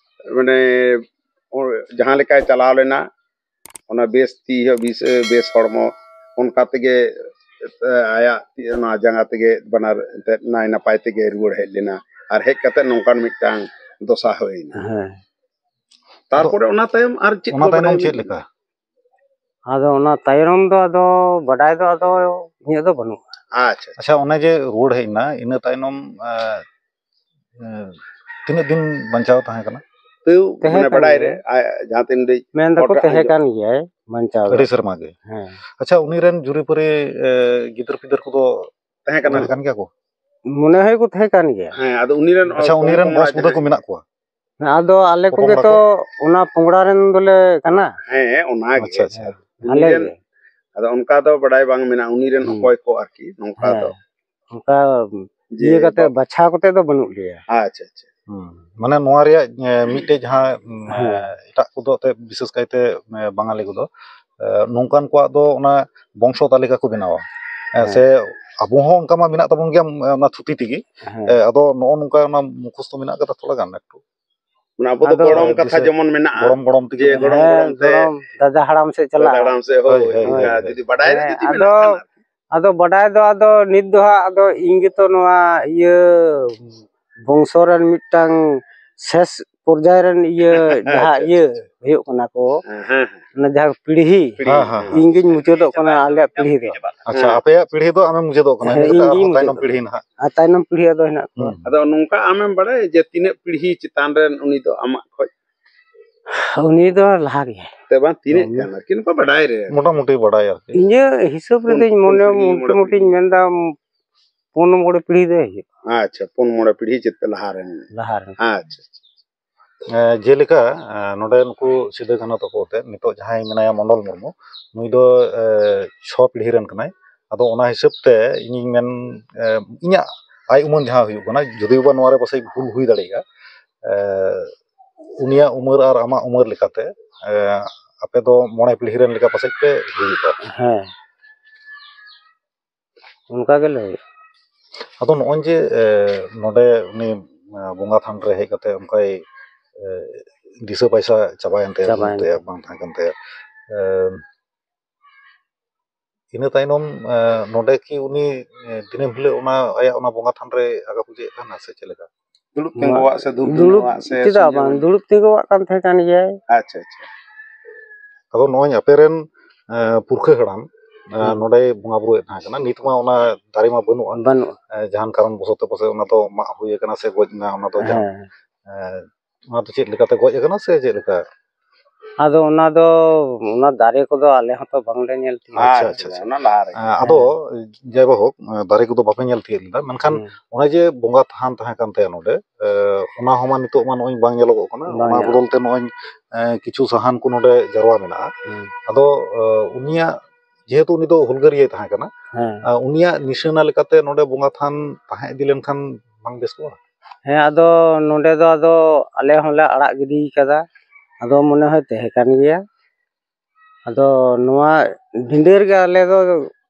ᱢᱟᱱᱮ, ᱡᱟᱦᱟᱸ ᱞᱮᱠᱟᱭ ᱪᱟᱞᱟᱣ ᱞᱮᱱᱟ, ᱚᱱᱟ ᱵᱮᱥ ᱛᱤ, ᱵᱮᱥ, ᱵᱮᱥ ᱦᱚᱲᱢᱚ, ᱚᱱᱠᱟ ᱛᱮᱜᱮ, ᱮ, ᱟᱭᱟᱜ ᱛᱤ, ᱚᱱᱟ ᱡᱟᱸᱜᱟ ᱛᱮᱜᱮ ᱵᱟᱱᱟᱨ ᱮᱱᱛᱮᱫ ᱱᱟᱭ ᱱᱟᱯᱟᱭ ᱛᱮᱜᱮ ᱨᱩᱣᱟᱹᱲ ᱦᱮᱡ ᱞᱮᱱᱟ᱾ ᱟᱨ ᱦᱮᱡ ᱠᱟᱛᱮ ᱱᱚᱝᱠᱟᱱ ᱢᱤᱫᱴᱟᱝ ᱫᱚᱥᱟ ᱦᱩᱭᱱᱟ᱾ ᱦᱮᱸ᱾ ᱛᱟᱨᱯᱚᱨᱮ ᱚᱱᱟ ᱛᱟᱭᱚᱢ ᱟᱨ ᱪᱮᱫ ᱚᱱᱟ ᱠᱚ ᱛᱟᱭᱱᱚᱢ ᱵᱟᱰᱟᱭ ᱪᱮᱫ ᱦᱩᱭᱩᱜ ᱞᱮᱠᱟ? ᱟᱫᱚ ᱚᱱᱟ ᱛᱟᱭᱱᱚᱢ ᱫᱚ ᱟᱫᱚ ᱵᱟᱰᱟᱭ ᱫᱚ ᱟᱫᱚ ᱤᱧᱟᱹᱜ ᱫᱚ ᱵᱟᱹᱱᱩᱜᱼᱟ᱾ ᱟᱪᱪᱷᱟ᱾ ᱟᱪᱪᱷᱟ, ᱚᱱᱮ ᱡᱮ ᱨᱩᱣᱟᱹᱲ ᱦᱮᱡ ᱮᱱᱟ, ᱤᱱᱟᱹ ᱛᱟᱭᱱᱚᱢ, ᱮ, ᱮ, ᱛᱤᱱᱟᱹᱜ ᱫᱤᱱ ᱵᱟᱧᱪᱟᱣ ᱛᱟᱦᱮᱸ ᱠᱟᱱᱟ? ᱛᱟᱹᱣ ᱛᱟᱦᱮᱸ ᱢᱟᱱᱮ ᱠᱟᱱ ᱵᱟᱰᱟᱭ ᱜᱮᱭᱟ᱾ ᱨᱮ, ᱟ-, ᱡᱟᱦᱟᱸ ᱛᱤᱱ ᱨᱮ ᱢᱮᱱ ᱫᱟᱠᱚ ᱦᱚᱲ ᱨᱮ ᱛᱟᱦᱮᱸ ᱟᱸᱡᱚᱢ᱾ ᱠᱟᱱ ᱜᱮᱭᱟᱭ ᱵᱟᱧᱪᱟᱣ ᱫᱚ᱾ ᱟᱹᱰᱤ ᱥᱮᱨᱢᱟ ᱜᱮ᱾ ᱦᱮᱸ᱾ ᱟᱪᱪᱷᱟ, ᱩᱱᱤ ᱨᱮᱱ ᱡᱩᱨᱤᱯᱟᱹᱨᱤ, ᱮ, ᱜᱤᱫᱟᱹᱨ ᱯᱤᱫᱟᱹᱨ ᱠᱚᱫᱚ ᱛᱟᱦᱮᱸ ᱠᱟᱱᱟ᱾ ᱛᱟᱦᱮᱸ ᱠᱟᱱ ᱜᱮᱭᱟ ᱠᱚ? ᱢᱚᱱᱮ ᱦᱚᱭ ᱠᱚ ᱛᱟᱦᱮᱸ ᱠᱟᱱ ᱜᱮᱭᱟ᱾ ᱦᱮᱸ, ᱟᱫᱚ ᱩᱱᱤ ᱨᱮᱱ ᱟᱪᱪᱷᱟ, ᱩᱱᱤ ᱨᱮᱱ ᱯᱚᱝ-ᱯᱚᱝᱲᱟ ᱵᱚᱸᱥ ᱵᱩᱫᱷᱟᱹ ᱠᱚ ᱡᱟᱦᱟᱸᱭ ᱢᱮᱱᱟᱜ ᱠᱚᱣᱟ? ᱟᱫᱚ ᱟᱞᱮ ᱠᱚᱜᱮ ᱯᱚᱝᱲᱟ ᱛᱚ ᱠᱚ? ᱚᱱᱟ ᱯᱚᱝᱲᱟ ᱨᱮᱱ ᱫᱚᱞᱮ ᱠᱟᱱᱟ᱾ ᱦᱮᱸ, ᱚᱱᱟ ᱜᱮ᱾ ᱟᱪᱪᱷᱟ, ᱟᱪᱪᱷᱟ᱾ ᱩᱱᱤ ᱟᱞᱮ ᱨᱮᱱ, ᱜᱮ᱾ ᱟᱫᱚ ᱚᱱᱠᱟ ᱫᱚ ᱵᱟᱰᱟᱭ ᱵᱟᱝ ᱢᱮᱱᱟᱜᱼᱟ, ᱩᱱᱤ ᱨᱮᱱ ᱦᱩᱸ᱾ ᱚᱠᱚᱭ ᱠᱚ ᱟᱨᱠᱤ, ᱱᱚᱝᱠᱟ ᱦᱮᱸ᱾ ᱫᱚ᱾ ᱚᱱᱠᱟ ᱡᱮ ᱤᱭᱟᱹ ᱠᱟᱛᱮ ᱵᱟᱯ- ᱵᱟᱪᱷᱟᱣ ᱠᱟᱛᱮ ᱫᱚ ᱵᱟᱹᱱᱩᱜ ᱞᱮᱭᱟ᱾ ᱟᱪᱪᱷᱟ, ᱟᱪᱪᱷᱟ᱾ ᱦᱩᱸ᱾ ᱢᱟᱱᱮ ᱱᱚᱣᱟ ᱨᱮᱭᱟᱜ, ᱮ, ᱢᱤᱫᱴᱮᱡ ᱡᱟᱦᱟᱸ, ᱩᱢ, ᱮ, ᱦᱮᱸ᱾ ᱮᱴᱟᱜ ᱠᱚᱫᱚ ᱮᱱᱛᱮᱫ ᱵᱤᱥᱮᱥ ᱠᱟᱭᱛᱮ, ᱮ, ᱵᱟᱝᱟᱞᱤ ᱠᱚᱫᱚ, ᱮ, ᱱᱚᱝᱠᱟᱱ ᱠᱚᱣᱟᱜ ᱫᱚ ᱚᱱᱟ ᱵᱚᱝᱥᱚ ᱛᱟᱹᱞᱤᱠᱟ ᱠᱚ ᱵᱮᱱᱟᱣᱟ᱾ ᱦᱮᱸ, ᱥᱮ ᱟᱵᱚ ᱦᱚᱸ ᱚᱱᱠᱟ ᱢᱟ ᱢᱮᱱᱟᱜ ᱛᱟᱵᱚᱱ ᱜᱮᱭᱟ, ᱚᱱᱟ ᱛᱷᱩᱛᱤ ᱛᱮᱜᱮ᱾ ᱦᱮᱸ᱾ ᱮ, ᱟᱫᱚ ᱱᱚᱜᱼᱚ ᱱᱚᱝᱠᱟ ᱚᱱᱟ ᱢᱩᱠᱷᱚᱥᱛᱚ ᱢᱮᱱᱟᱜ ᱠᱟᱫᱟ ᱛᱷᱚᱲᱟ ᱜᱟᱱ ᱮᱠᱴᱩ᱾ ᱢᱟᱱᱮ ᱟᱵᱚ ᱫᱚ ᱟᱫᱚ ᱜᱚᱲᱚᱢ ᱠᱟᱛᱷᱟ ᱫᱤᱥᱟᱹ ᱡᱮᱢᱚᱱ ᱢᱮᱱᱟᱜᱼᱟ, ᱜᱚᱲᱚᱢ ᱜᱚᱲᱚᱢ ᱛᱮᱜᱮ ᱡᱮ ᱢᱮᱱᱟᱜᱼᱟ᱾ ᱜᱚᱲᱚᱢ ᱦᱮᱸ, ᱜᱚᱲᱚᱢ ᱛᱮ ᱜᱚᱲᱚᱢ, ᱫᱟᱫᱟ ᱦᱟᱲᱟᱢ ᱥᱮᱫ ᱪᱟᱞᱟᱜ᱾ ᱫᱟᱫᱟ ᱦᱟᱲᱟᱢ ᱥᱮᱫ, ᱦᱳᱭ, ᱦᱳᱭ, ᱦᱳᱭ, ᱦᱳᱭ, ᱚᱱᱠᱟ ᱦᱳᱭ᱾ ᱡᱩᱫᱤ ᱵᱟᱰᱟᱭ ᱨᱮ ᱦᱮᱸ, ᱡᱩᱫᱤ ᱟᱫᱚ, ᱢᱮᱱᱟᱜ ᱠᱷᱟᱱ ᱟᱨᱠᱤ᱾ ᱟᱫᱚ ᱵᱟᱰᱟᱭ ᱫᱚ ᱟᱫᱚ ᱤᱧ ᱜᱮᱛᱚ ᱱᱚᱣᱟ ᱤᱭᱟᱹ ᱵᱚᱝᱥᱚ ᱨᱮᱱ ᱢᱤᱫᱴᱟᱝ ᱥᱮᱥ ᱯᱚᱨᱡᱟᱭ ᱨᱮᱱ ᱤᱭᱟᱹ ᱟᱪᱪᱷᱟ, ᱡᱟᱦᱟᱸ ᱟᱪᱪᱷᱟ, ᱤᱭᱟᱹ ᱟᱪᱪᱷᱟ᱾ ᱦᱩᱭᱩᱜ ᱠᱟᱱᱟ ᱠᱚ, ᱦᱮᱸ, ᱦᱮᱸ, ᱦᱮᱸ᱾ ᱚᱱᱟ ᱡᱟᱦᱟᱸ ᱯᱤᱲᱦᱤ, ᱯᱤᱲᱦᱤ, ᱦᱮᱸ, ᱦᱮᱸ, ᱦᱮᱸ᱾ ᱤᱧ ᱜᱤᱧ ᱢᱩᱪᱟᱹᱫᱚᱜ ᱠᱟᱱᱟ ᱟᱞᱮᱭᱟᱜ ᱯᱤᱲᱦᱤ ᱫᱚ᱾ ᱟᱪᱪᱷᱟ, ᱦᱮᱸ᱾ ᱟᱯᱮᱭᱟᱜ ᱯᱤᱲᱦᱤ ᱫᱚ ᱟᱢᱮᱢ ᱢᱩᱪᱟᱹᱫᱚᱜ ᱠᱟᱱᱟ, ᱦᱮᱸ, ᱤᱱᱟᱹ ᱠᱟᱛᱮ ᱤᱧ ᱜᱤᱧ ᱟᱨᱦᱚᱸ ᱛᱟᱭᱱᱚᱢ ᱢᱩᱪᱟᱹᱫᱚᱜ ᱯᱤᱲᱦᱤ ᱠᱟᱱᱟ᱾ ᱱᱟᱦᱟᱜ᱾ ᱟᱨ ᱛᱟᱭᱱᱚᱢ ᱯᱤᱲᱦᱤ ᱟᱫᱚ ᱦᱮᱱᱟᱜ ᱠᱚᱣᱟ᱾ ᱦᱩᱸ᱾ ᱟᱫᱚ ᱱᱚᱝᱠᱟ ᱟᱢᱮᱢ ᱵᱟᱲᱟᱭᱟ ᱡᱮ ᱛᱤᱱᱟᱹᱜ ᱯᱤᱲᱦᱤ ᱪᱮᱛᱟᱱ ᱨᱮᱱ ᱩᱱᱤ ᱫᱚ ᱟᱢᱟᱜ ᱠᱷᱚᱡ? ᱩᱱᱤ ᱫᱚ ᱞᱟᱦᱟ ᱜᱮᱭᱟᱭ᱾ ᱥᱮ ᱵᱟᱝ, ᱛᱤᱱᱟᱹᱜ ᱦᱩᱸ᱾ ᱜᱟᱱ ᱟᱨᱠᱤ ᱱᱚᱝᱠᱟ ᱵᱟᱰᱟᱭ ᱨᱮ? ᱢᱚᱴᱟᱢᱩᱴᱤ ᱵᱟᱰᱟᱭ ᱟᱨᱠᱤ᱾ ᱤᱧᱟᱹᱜ ᱦᱤᱥᱟᱹᱵ ᱯᱩᱱ, ᱨᱮᱫᱚᱧ ᱯᱩᱱ ᱢᱚᱱᱮᱭᱟ ᱯᱤᱲᱦᱤ, ᱢᱚᱬᱮ ᱢᱚᱴᱟᱢᱩᱴᱤᱧ ᱯᱤᱲᱦᱤ᱾ ᱢᱮᱱᱫᱟ, ᱯᱩᱱ ᱢᱚᱬᱮ ᱯᱤᱲᱦᱤ ᱫᱚᱭ ᱦᱩᱭᱩᱜᱼᱟ᱾ ᱟᱪᱪᱷᱟ, ᱯᱩᱱ ᱢᱚᱬᱮ ᱯᱤᱲᱦᱤ ᱪᱮᱫ ᱞᱟᱦᱟ ᱨᱮᱱ? ᱞᱟᱦᱟ ᱨᱮᱱ᱾ ᱟᱪᱪᱷᱟ, ᱟᱪᱪᱷᱟ᱾ ᱮ, ᱡᱮᱞᱮᱠᱟ, ᱮ, ᱱᱚᱰᱮ ᱱᱩᱠᱩ ᱥᱤᱫᱟᱹ ᱠᱟᱹᱱᱦᱩ ᱛᱟᱠᱚ ᱟᱛᱮ ᱱᱤᱛᱚᱜ ᱡᱟᱦᱟᱸᱭ ᱢᱮᱱᱟᱭᱟ ᱢᱚᱱᱰᱚᱞ ᱢᱩᱨᱢᱩ, ᱱᱩᱭ ᱫᱚ, ᱮ, ᱪᱷᱚ ᱯᱤᱲᱦᱤ ᱨᱮᱱ ᱠᱟᱱᱟᱭ᱾ ᱟᱫᱚ ᱚᱱᱟ ᱦᱤᱥᱟᱹᱵ ᱛᱮ ᱤᱧᱤᱧ ᱢᱮᱱ, ᱮ, ᱤᱧᱟᱹᱜ ᱟᱭ ᱩᱢᱟᱹᱱ ᱡᱟᱦᱟᱸ ᱦᱩᱭᱩᱜ ᱠᱟᱱᱟ, ᱡᱩᱫᱤ ᱵᱟ ᱱᱚᱣᱟ ᱨᱮ ᱯᱟᱥᱮᱡ ᱵᱷᱩᱞ ᱦᱩᱭ ᱫᱟᱲᱮᱭᱟᱜᱼᱟ, ᱮ, ᱩᱱᱤᱭᱟᱜ ᱩᱢᱟᱹᱨ ᱟᱨ ᱟᱢᱟᱜ ᱩᱢᱟᱹᱨ ᱞᱮᱠᱟᱛᱮ, ᱮ, ᱟᱯᱮ ᱫᱚ ᱢᱚᱬᱮ ᱯᱤᱲᱦᱤ ᱨᱮᱱ ᱞᱮᱠᱟ ᱯᱟᱥᱮᱡ ᱯᱮ ᱦᱩᱭᱩᱜᱼᱟ᱾ ᱦᱮᱸ᱾ ᱚᱱᱠᱟ ᱜᱮ ᱞᱟᱹᱭ ᱦᱩᱭᱩᱜᱼᱟ᱾ ᱟᱫᱚ ᱱᱚᱜᱼᱚᱭ ᱡᱮ, ᱮ, ᱱᱚᱰᱮ ᱩᱱᱤ, ᱮ, ᱵᱚᱸᱜᱟ ᱛᱷᱟᱱ ᱨᱮ ᱦᱮᱡ ᱠᱟᱛᱮ ᱚᱱᱠᱟᱭ, ᱮ, ᱫᱤᱥᱟᱹ ᱯᱟᱭᱥᱟ ᱪᱟᱵᱟᱭᱮᱱ ᱛᱟᱭᱟ, ᱪᱟᱵᱟᱭᱮᱱ ᱵᱟᱹᱱᱩᱜ ᱛᱟᱭᱟ, ᱛᱟᱭᱟ᱾ ᱵᱟᱝ ᱛᱟᱦᱮᱸ ᱠᱟᱱ ᱛᱟᱭᱟ᱾ ᱮ, ᱤᱱᱟᱹ ᱛᱟᱭᱱᱚᱢ, ᱮ, ᱱᱚᱰᱮ ᱠᱤ ᱩᱱᱤ, ᱮ, ᱫᱤᱱᱟᱹᱢ ᱦᱤᱞᱳᱜ ᱚᱱᱟ ᱟᱭᱟᱜ ᱚᱱᱟ ᱵᱚᱸᱜᱟ ᱛᱷᱟᱱ ᱨᱮ ᱟᱠᱟ ᱯᱩᱡᱟᱹᱭᱮᱫ ᱛᱟᱦᱮᱱᱟ ᱥᱮ ᱪᱮᱫ ᱞᱮᱠᱟ? ᱫᱩᱲᱩᱵ ᱢᱟ, ᱛᱤᱸᱜᱩᱣᱟᱜ ᱥᱮ ᱫᱷᱩᱯ ᱫᱩᱲᱩᱵ, ᱫᱷᱩᱱᱟᱹᱣᱟᱜ ᱥᱮ ᱪᱮᱫᱟᱜ ᱥᱩᱧᱡᱟᱹ ᱵᱟᱝ? ᱢᱟᱹᱰᱤ? ᱫᱩᱲᱩᱵ ᱛᱤᱸᱜᱩᱣᱟᱜ ᱠᱟᱱ ᱛᱟᱦᱮᱸ ᱠᱟᱱ ᱜᱮᱭᱟᱭ᱾ ᱟᱪᱪᱷᱟ, ᱟᱪᱪᱷᱟ᱾ ᱟᱫᱚ ᱱᱚᱜᱼᱚᱭ ᱟᱯᱮ ᱨᱮᱱ, ᱮ, ᱯᱩᱨᱠᱷᱟᱹ ᱦᱟᱲᱟᱢ, ᱮ, ᱦᱩᱸ᱾ ᱱᱚᱰᱮ ᱵᱚᱸᱜᱟ ᱵᱩᱨᱩᱭᱮᱫ ᱛᱟᱦᱮᱸ ᱠᱟᱱᱟ, ᱱᱤᱛ ᱢᱟ ᱚᱱᱟ ᱫᱟᱨᱮ ᱢᱟ ᱵᱟᱹᱱᱩᱜᱼᱟ᱾ ᱵᱟᱹᱱᱩᱜᱼᱟ᱾ ᱮ, ᱡᱟᱦᱟᱱ ᱠᱟᱨᱚᱱ ᱵᱚᱥᱚᱛᱚ ᱯᱟᱥᱮᱡ ᱚᱱᱟ ᱫᱚ ᱢᱟᱜ ᱦᱩᱭ ᱟᱠᱟᱱᱟ ᱥᱮ ᱜᱚᱡ ᱮᱱᱟ, ᱚᱱᱟ ᱫᱚ ᱡᱟᱦᱟᱱ, ᱦᱮᱸ᱾ ᱮ, ᱚᱱᱟ ᱫᱚ ᱪᱮᱫ ᱞᱮᱠᱟᱛᱮ ᱜᱚᱡ ᱟᱠᱟᱱᱟ ᱥᱮ ᱪᱮᱫ ᱞᱮᱠᱟ? ᱟᱫᱚ ᱚᱱᱟ ᱫᱚ, ᱚᱱᱟ ᱫᱟᱨᱮ ᱠᱚᱫᱚ ᱟᱞᱮ ᱦᱚᱸᱛᱚ ᱵᱟᱝᱞᱮ ᱧᱮᱞ ᱛᱤᱭᱳᱜ ᱟᱪᱪᱷᱟ, ᱟᱪᱪᱷᱟ, ᱠᱮᱫᱟ᱾ ᱟᱪᱪᱷᱟ᱾ ᱚᱱᱟ ᱞᱟᱦᱟ ᱨᱮ᱾ ᱮ, ᱟᱫᱚ ᱦᱮᱸ᱾ ᱡᱟᱭ ᱵᱟ ᱦᱳᱠ, ᱮ, ᱫᱟᱨᱮ ᱠᱚᱫᱚ ᱵᱟᱯᱮ ᱧᱮᱞ ᱛᱤᱭᱳᱜ ᱞᱮᱫᱟ, ᱢᱮᱱᱠᱷᱟᱱ ᱦᱮᱸ᱾ ᱚᱱᱮ ᱡᱮ ᱵᱚᱸᱜᱟ ᱛᱷᱟᱱ ᱛᱟᱦᱮᱸ ᱠᱟᱱ ᱛᱟᱭᱟ ᱱᱚᱰᱮ, ᱮ, ᱚᱱᱟ ᱦᱚᱸ ᱢᱟ ᱱᱤᱛᱚᱜ ᱢᱟ ᱱᱚᱜᱼᱚᱭ ᱵᱟᱝ ᱧᱮᱞᱚᱜᱚᱜ ᱠᱟᱱᱟ᱾ ᱵᱟᱝ ᱚᱱᱟ ᱧᱮᱞᱚᱜ ᱵᱚᱫᱚᱞ ᱛᱮ ᱱᱚᱜᱼᱚᱭ, ᱮ, ᱠᱤᱪᱷᱩ ᱥᱟᱦᱟᱱ ᱠᱚ ᱱᱚᱰᱮ ᱡᱟᱨᱣᱟ ᱢᱮᱱᱟᱜᱼᱟ᱾ ᱦᱮᱸ᱾ ᱟᱫᱚ, ᱮ, ᱩᱱᱤᱭᱟᱜ, ᱡᱮᱦᱮᱛᱩ ᱩᱱᱤ ᱫᱚ ᱦᱩᱞᱜᱟᱹᱨᱤᱭᱟᱹᱭ ᱛᱟᱦᱮᱸ ᱠᱟᱱᱟ, ᱦᱮᱸ᱾ ᱮ, ᱩᱱᱤᱭᱟᱜ ᱱᱤᱥᱟᱹᱱᱟ ᱞᱮᱠᱟᱛᱮ ᱱᱚᱰᱮ ᱵᱚᱸᱜᱟ ᱛᱷᱟᱱ ᱛᱟᱦᱮᱸ ᱤᱫᱤ ᱞᱮᱱᱠᱷᱟᱱ ᱵᱟᱝ ᱵᱮᱥ ᱠᱚᱜᱼᱟ? ᱦᱮᱸ, ᱟᱫᱚ ᱱᱚᱰᱮ ᱫᱚ ᱟᱫᱚ ᱟᱞᱮ ᱦᱚᱸᱞᱮ ᱟᱲᱟᱜ ᱜᱤᱰᱤ ᱠᱟᱫᱟ᱾ ᱟᱫᱚ ᱢᱚᱱᱮ ᱦᱚᱭ ᱛᱟᱦᱮᱸ ᱠᱟᱱ ᱜᱮᱭᱟ᱾ ᱟᱫᱚ ᱱᱚᱣᱟ ᱵᱷᱤᱸᱰᱟᱹᱨ ᱜᱮ ᱟᱞᱮ ᱫᱚ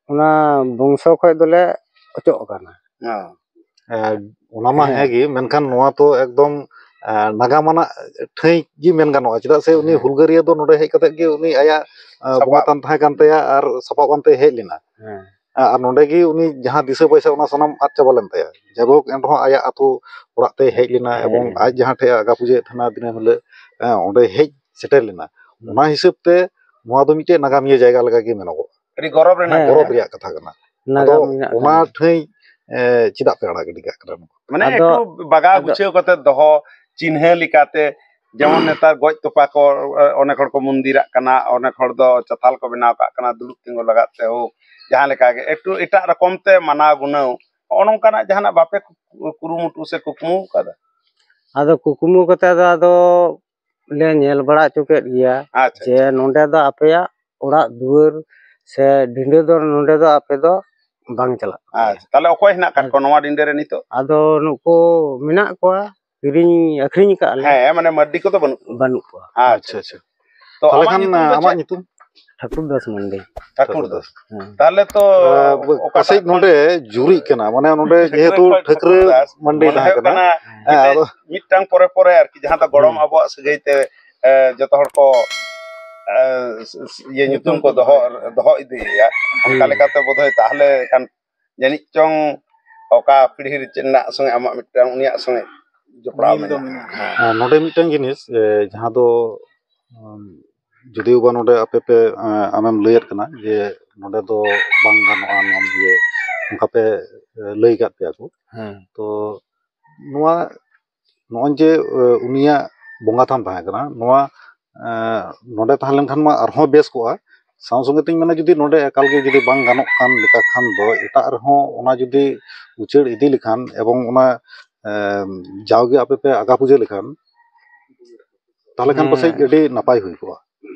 ᱚᱱᱟ ᱵᱚᱝᱥᱚ ᱠᱷᱚᱡ ᱫᱚᱞᱮ ᱚᱪᱚᱜ ᱟᱠᱟᱱᱟ᱾ ᱦᱮᱸ᱾ ᱮ, ᱚᱱᱟ ᱢᱟ ᱦᱮᱸ᱾ ᱦᱮᱸ ᱜᱮ, ᱢᱮᱱᱠᱷᱟᱱ ᱱᱚᱣᱟ ᱛᱚ ᱮᱠᱫᱚᱢ, ᱮ, ᱱᱟᱜᱟᱢ ᱟᱱᱟᱜ ᱴᱷᱟᱹᱭ ᱜᱮ ᱢᱮᱱ ᱜᱟᱱᱚᱜᱼᱟ, ᱪᱮᱫᱟᱜ ᱥᱮ ᱩᱱᱤ ᱦᱮᱸ᱾ ᱦᱩᱞᱜᱟᱹᱨᱤᱭᱟᱹ ᱫᱚ ᱱᱚᱰᱮ ᱦᱮᱡ ᱠᱟᱛᱮ ᱜᱮ ᱩᱱᱤ ᱟᱭᱟᱜ, ᱮ, ᱥᱟᱯᱟᱵ᱾ ᱵᱚᱸᱜᱟ ᱛᱟᱱ ᱛᱟᱦᱮᱸ ᱠᱟᱱ ᱛᱟᱭᱟ ᱟᱨ ᱥᱟᱯᱟᱵ ᱟᱱᱛᱮ ᱦᱮᱡ ᱞᱮᱱᱟ᱾ ᱦᱮᱸ᱾ ᱟᱨ ᱱᱚᱰᱮ ᱜᱮ ᱩᱱᱤ ᱡᱟᱦᱟᱸ ᱫᱤᱥᱟᱹ ᱯᱚᱭᱥᱟ ᱚᱱᱟ ᱥᱟᱱᱟᱢ ᱟᱫ ᱪᱟᱵᱟ ᱞᱮᱱ ᱛᱟᱭᱟ᱾ ᱡᱟᱭᱦᱳᱠ, ᱮᱱ ᱨᱮᱦᱚᱸ ᱟᱭᱟᱜ ᱟᱹᱛᱩ ᱚᱲᱟᱜ ᱛᱮ ᱦᱮᱡ ᱞᱮᱱᱟ ᱦᱮᱡ ᱮᱵᱚᱝ ᱞᱮᱱᱟ᱾ ᱟᱡ ᱡᱟᱦᱟᱸ ᱴᱷᱮᱡ ᱟᱜᱟ ᱯᱩᱡᱟᱹᱭᱮᱫ ᱛᱟᱦᱮᱱᱟ ᱫᱤᱱᱟᱹᱢ ᱦᱤᱞᱳᱜ, ᱮ, ᱚᱸᱰᱮ ᱦᱮᱡ ᱥᱮᱴᱮᱨ ᱞᱮᱱᱟ᱾ ᱦᱩᱸ᱾ ᱚᱱᱟ ᱦᱤᱥᱟᱹᱵ ᱛᱮ ᱱᱚᱣᱟ ᱫᱚ ᱢᱤᱫᱴᱮᱡ ᱱᱟᱜᱟᱢᱤᱭᱟᱹ ᱡᱟᱭᱜᱟ ᱞᱮᱠᱟ ᱜᱮ ᱢᱮᱱᱚᱜᱚᱜᱼᱟ᱾ ᱟᱹᱰᱤ ᱜᱚᱨᱚᱵᱽ ᱨᱮᱱᱟᱜ ᱦᱮᱸ᱾ ᱜᱚᱨᱚᱵᱽ ᱨᱮᱭᱟᱜ ᱠᱟᱛᱷᱟ ᱠᱟᱱᱟ᱾ ᱱᱟᱜᱟᱢ ᱟᱫᱚ ᱢᱮᱱᱟᱜ ᱚᱱᱟ ᱠᱷᱟᱱ᱾ ᱴᱷᱟᱹᱭ, ᱮ, ᱪᱮᱫᱟᱜ ᱯᱮ ᱟᱲᱟᱜ ᱜᱤᱰᱤ ᱠᱟᱜ ᱠᱟᱱᱟ? ᱢᱟᱱᱮ ᱟᱫᱚ, ᱮᱠᱴᱩ ᱵᱟᱜᱟᱣ ᱟᱫᱚ ᱜᱩᱪᱷᱟᱹᱣ ᱠᱟᱛᱮ ᱫᱚᱦᱚ, ᱪᱤᱱᱦᱟᱹ ᱞᱮᱠᱟᱛᱮ, ᱡᱮᱢᱚᱱ ᱱᱮᱛᱟᱨ ᱜᱚᱡ ᱛᱚᱯᱟ ᱠᱚ, ᱚᱱᱮᱠ ᱦᱚᱲ ᱠᱚ ᱢᱚᱱᱫᱤᱨᱟᱜ ᱠᱟᱱᱟ, ᱚᱱᱮᱠ ᱦᱚᱲ ᱫᱚ ᱪᱟᱛᱟᱞ ᱠᱚ ᱵᱮᱱᱟᱣ ᱠᱟᱜ ᱠᱟᱱᱟ, ᱫᱩᱲᱩᱵ ᱛᱤᱸᱜᱩ ᱞᱟᱜᱟᱫ ᱛᱮ ᱦᱳᱠ, ᱡᱟᱦᱟᱸ ᱞᱮᱠᱟ ᱜᱮ, ᱮᱠᱴᱩ ᱮᱴᱟᱜ ᱨᱚᱠᱚᱢ ᱛᱮ ᱢᱟᱱᱟᱣ ᱜᱩᱱᱟᱹᱣ, ᱱᱚᱜᱼᱚ ᱱᱚᱝᱠᱟᱱᱟᱜ ᱡᱟᱦᱟᱱᱟᱜ ᱵᱟᱯᱮ ᱠᱩ-, ᱠᱩᱨᱩᱢᱩᱴᱩ ᱥᱮ ᱠᱩᱠᱢᱩ ᱠᱟᱫᱟ? ᱟᱫᱚ ᱠᱩᱠᱢᱩ ᱠᱟᱛᱮ ᱫᱚ ᱟᱫᱚ ᱞᱮ ᱧᱮᱞ ᱵᱟᱲᱟ ᱦᱚᱪᱚ ᱠᱮᱫ ᱜᱮᱭᱟ ᱟᱪᱪᱷᱟ, ᱡᱮ ᱟᱪᱪᱷᱟ᱾ ᱱᱚᱸᱰᱮ ᱫᱚ ᱟᱯᱮᱭᱟᱜ ᱚᱲᱟᱜ ᱫᱩᱣᱟᱹᱨ ᱥᱮ ᱰᱤᱸᱰᱟᱹ ᱫᱚ ᱱᱚᱸᱰᱮ ᱫᱚ ᱟᱯᱮ ᱫᱚ ᱵᱟᱝ ᱪᱟᱞᱟᱜ ᱛᱟᱯᱮᱭᱟ᱾ ᱟᱪᱪᱷᱟ, ᱛᱟᱦᱞᱮ ᱚᱠᱚᱭ ᱦᱮᱱᱟᱜ ᱠᱟᱫ ᱟᱨ ᱠᱚᱣᱟ ᱱᱚᱣᱟ ᱰᱤᱸᱰᱟᱹ ᱨᱮ ᱱᱤᱛᱚᱜ? ᱟᱫᱚ ᱱᱩᱠᱩ ᱢᱮᱱᱟᱜ ᱠᱚᱣᱟ, ᱠᱤᱨᱤᱧ ᱟᱹᱠᱷᱨᱤᱧ ᱟᱠᱟᱫ ᱞᱮ᱾ ᱦᱮᱸ, ᱢᱟᱱᱮ ᱢᱟᱹᱨᱰᱤ ᱠᱚᱫᱚ ᱵᱟᱹᱱᱩᱜ ᱠᱚᱣᱟ? ᱵᱟᱹᱱᱩᱜ ᱠᱚᱣᱟ᱾ ᱟᱪᱪᱷᱟ, ᱟᱪᱪᱷᱟ᱾ ᱛᱚ, ᱛᱟᱦᱞᱮ ᱟᱢᱟᱜ ᱠᱷᱟᱱ, ᱧᱩᱛᱩᱢ ᱫᱚ ᱟᱢᱟᱜ ᱪᱮᱫ? ᱧᱩᱛᱩᱢ? ᱴᱷᱟᱹᱠᱩᱨ ᱫᱟᱥ ᱢᱟᱱᱰᱤ᱾ ᱴᱷᱟᱹᱠᱩᱨ ᱫᱟᱥ᱾ ᱦᱮᱸ᱾ ᱛᱟᱦᱞᱮ ᱛᱚ ᱮ, ᱚᱠᱟᱴᱟᱜ ᱯᱟᱥᱮᱡ ᱠᱷᱚᱱ? ᱱᱚᱰᱮ ᱡᱩᱨᱤᱜ ᱠᱟᱱᱟ, ᱢᱟᱱᱮ ᱱᱚᱰᱮ ᱴᱷᱟᱹᱠᱨᱟᱹ ᱡᱮᱦᱮᱛᱩ ᱠᱷᱚᱱ ᱴᱷᱟᱹᱠᱨᱟᱹ ᱴᱷᱟᱹᱠᱩᱨ ᱫᱟᱥ, ᱢᱟᱱᱰᱤ ᱢᱚᱱᱮ ᱛᱟᱦᱮᱸ ᱦᱩᱭᱩᱜ ᱠᱟᱱᱟ᱾ ᱠᱟᱱᱟ ᱦᱮᱸ, ᱢᱤᱫᱴᱮᱡ, ᱟᱫᱚ ᱢᱤᱫᱴᱟᱝ ᱯᱚᱨᱮ ᱯᱚᱨᱮ ᱟᱨᱠᱤ, ᱡᱟᱦᱟᱸ ᱫᱚ ᱜᱚᱲᱚᱢ ᱦᱮᱸ᱾ ᱟᱵᱚᱣᱟᱜ ᱥᱟᱹᱜᱟᱹᱭ ᱛᱮ, ᱮ, ᱡᱚᱛᱚ ᱦᱚᱲ ᱠᱚ, ᱮ, ᱥ-, ᱥ-, ᱤᱭᱟᱹ, ᱧᱩᱛᱩᱢ ᱧᱩᱛᱩᱢ ᱠᱚ ᱠᱚ ᱫᱚᱦᱚ, ᱫᱚᱦᱚᱭᱟ᱾ ᱫᱚᱦᱚ ᱤᱫᱤᱭᱮᱭᱟ᱾ ᱚᱱᱠᱟ ᱦᱮᱸ᱾ ᱞᱮᱠᱟᱛᱮ ᱵᱳᱫᱷᱚᱭ ᱛᱟᱦᱞᱮ ᱠᱷᱟᱱ ᱡᱟᱹᱱᱤᱡ ᱪᱚᱝ ᱚᱠᱟ ᱯᱤᱲᱦᱤ ᱨᱮᱱᱟᱜ ᱥᱚᱸᱜᱮ ᱟᱢᱟᱜ ᱢᱤᱫᱴᱟᱝ, ᱩᱱᱤᱭᱟᱜ ᱥᱚᱸᱜᱮ ᱡᱚᱯᱲᱟᱣ ᱢᱤᱞ ᱫᱚ ᱢᱮᱱᱟᱜᱼᱟ᱾ ᱢᱮᱱᱟᱜᱼᱟ᱾ ᱦᱮᱸ᱾ ᱟᱨ ᱱᱚᱰᱮ ᱢᱤᱫᱴᱟᱝ ᱡᱤᱱᱤᱥ, ᱮ, ᱡᱟᱦᱟᱸ ᱫᱚ, ᱩᱢ, ᱡᱩᱫᱤᱣ ᱵᱟ ᱱᱚᱰᱮ ᱟᱯᱮ ᱯᱮ, ᱮ, ᱟᱢᱮᱢ ᱞᱟᱹᱭᱮᱫ ᱠᱟᱱᱟ ᱡᱮ ᱱᱚᱰᱮ ᱫᱚ ᱵᱟᱝ ᱜᱟᱱᱚᱜᱼᱟ, ᱱᱚᱣᱟ ᱤᱭᱟᱹ, ᱚᱱᱠᱟ ᱯᱮ, ᱮ, ᱞᱟᱹᱭ ᱠᱟᱫ ᱯᱮᱭᱟ ᱠᱚ᱾ ᱦᱮᱸ᱾ ᱛᱚ ᱱᱚᱣᱟ, ᱱᱚᱜᱼᱚᱭ ᱡᱮ, ᱮ, ᱩᱱᱤᱭᱟᱜ ᱵᱚᱸᱜᱟ ᱛᱷᱟᱱ ᱛᱟᱦᱮᱸ ᱠᱟᱱᱟ, ᱱᱚᱣᱟ, ᱮ, ᱱᱚᱰᱮ ᱛᱟᱦᱮᱸ ᱞᱮᱱᱠᱷᱟᱱ ᱢᱟ ᱟᱨᱦᱚᱸ ᱵᱮᱥ ᱠᱚᱜᱼᱟ᱾ ᱥᱟᱶ ᱥᱚᱸᱜᱮ ᱛᱤᱧ ᱢᱮᱱᱟ, ᱡᱩᱫᱤ ᱱᱚᱰᱮ ᱮᱠᱟᱞ ᱜᱮ ᱡᱩᱫᱤ ᱵᱟᱝ ᱜᱟᱱᱚᱜ ᱠᱟᱱ ᱞᱮᱠᱟ ᱠᱷᱟᱱ ᱫᱚ, ᱮᱴᱟᱜ ᱨᱮᱦᱚᱸ ᱚᱱᱟ ᱡᱩᱫᱤ ᱩᱪᱟᱹᱲ ᱤᱫᱤ ᱞᱮᱠᱷᱟᱱ ᱮᱵᱚᱝ ᱚᱱᱟ, ᱮ, ᱡᱟᱣᱜᱮ ᱟᱯᱮ ᱯᱮ ᱟᱜᱟ ᱯᱩᱡᱟᱹ ᱞᱮᱠᱷᱟᱱ, ᱛᱟᱦᱞᱮ ᱠᱷᱟᱱ ᱦᱮᱸ᱾ ᱯᱟᱥᱮᱡ ᱟᱹᱰᱤ ᱱᱟᱯᱟᱭ ᱦᱩᱭ ᱠᱚᱜᱼᱟ᱾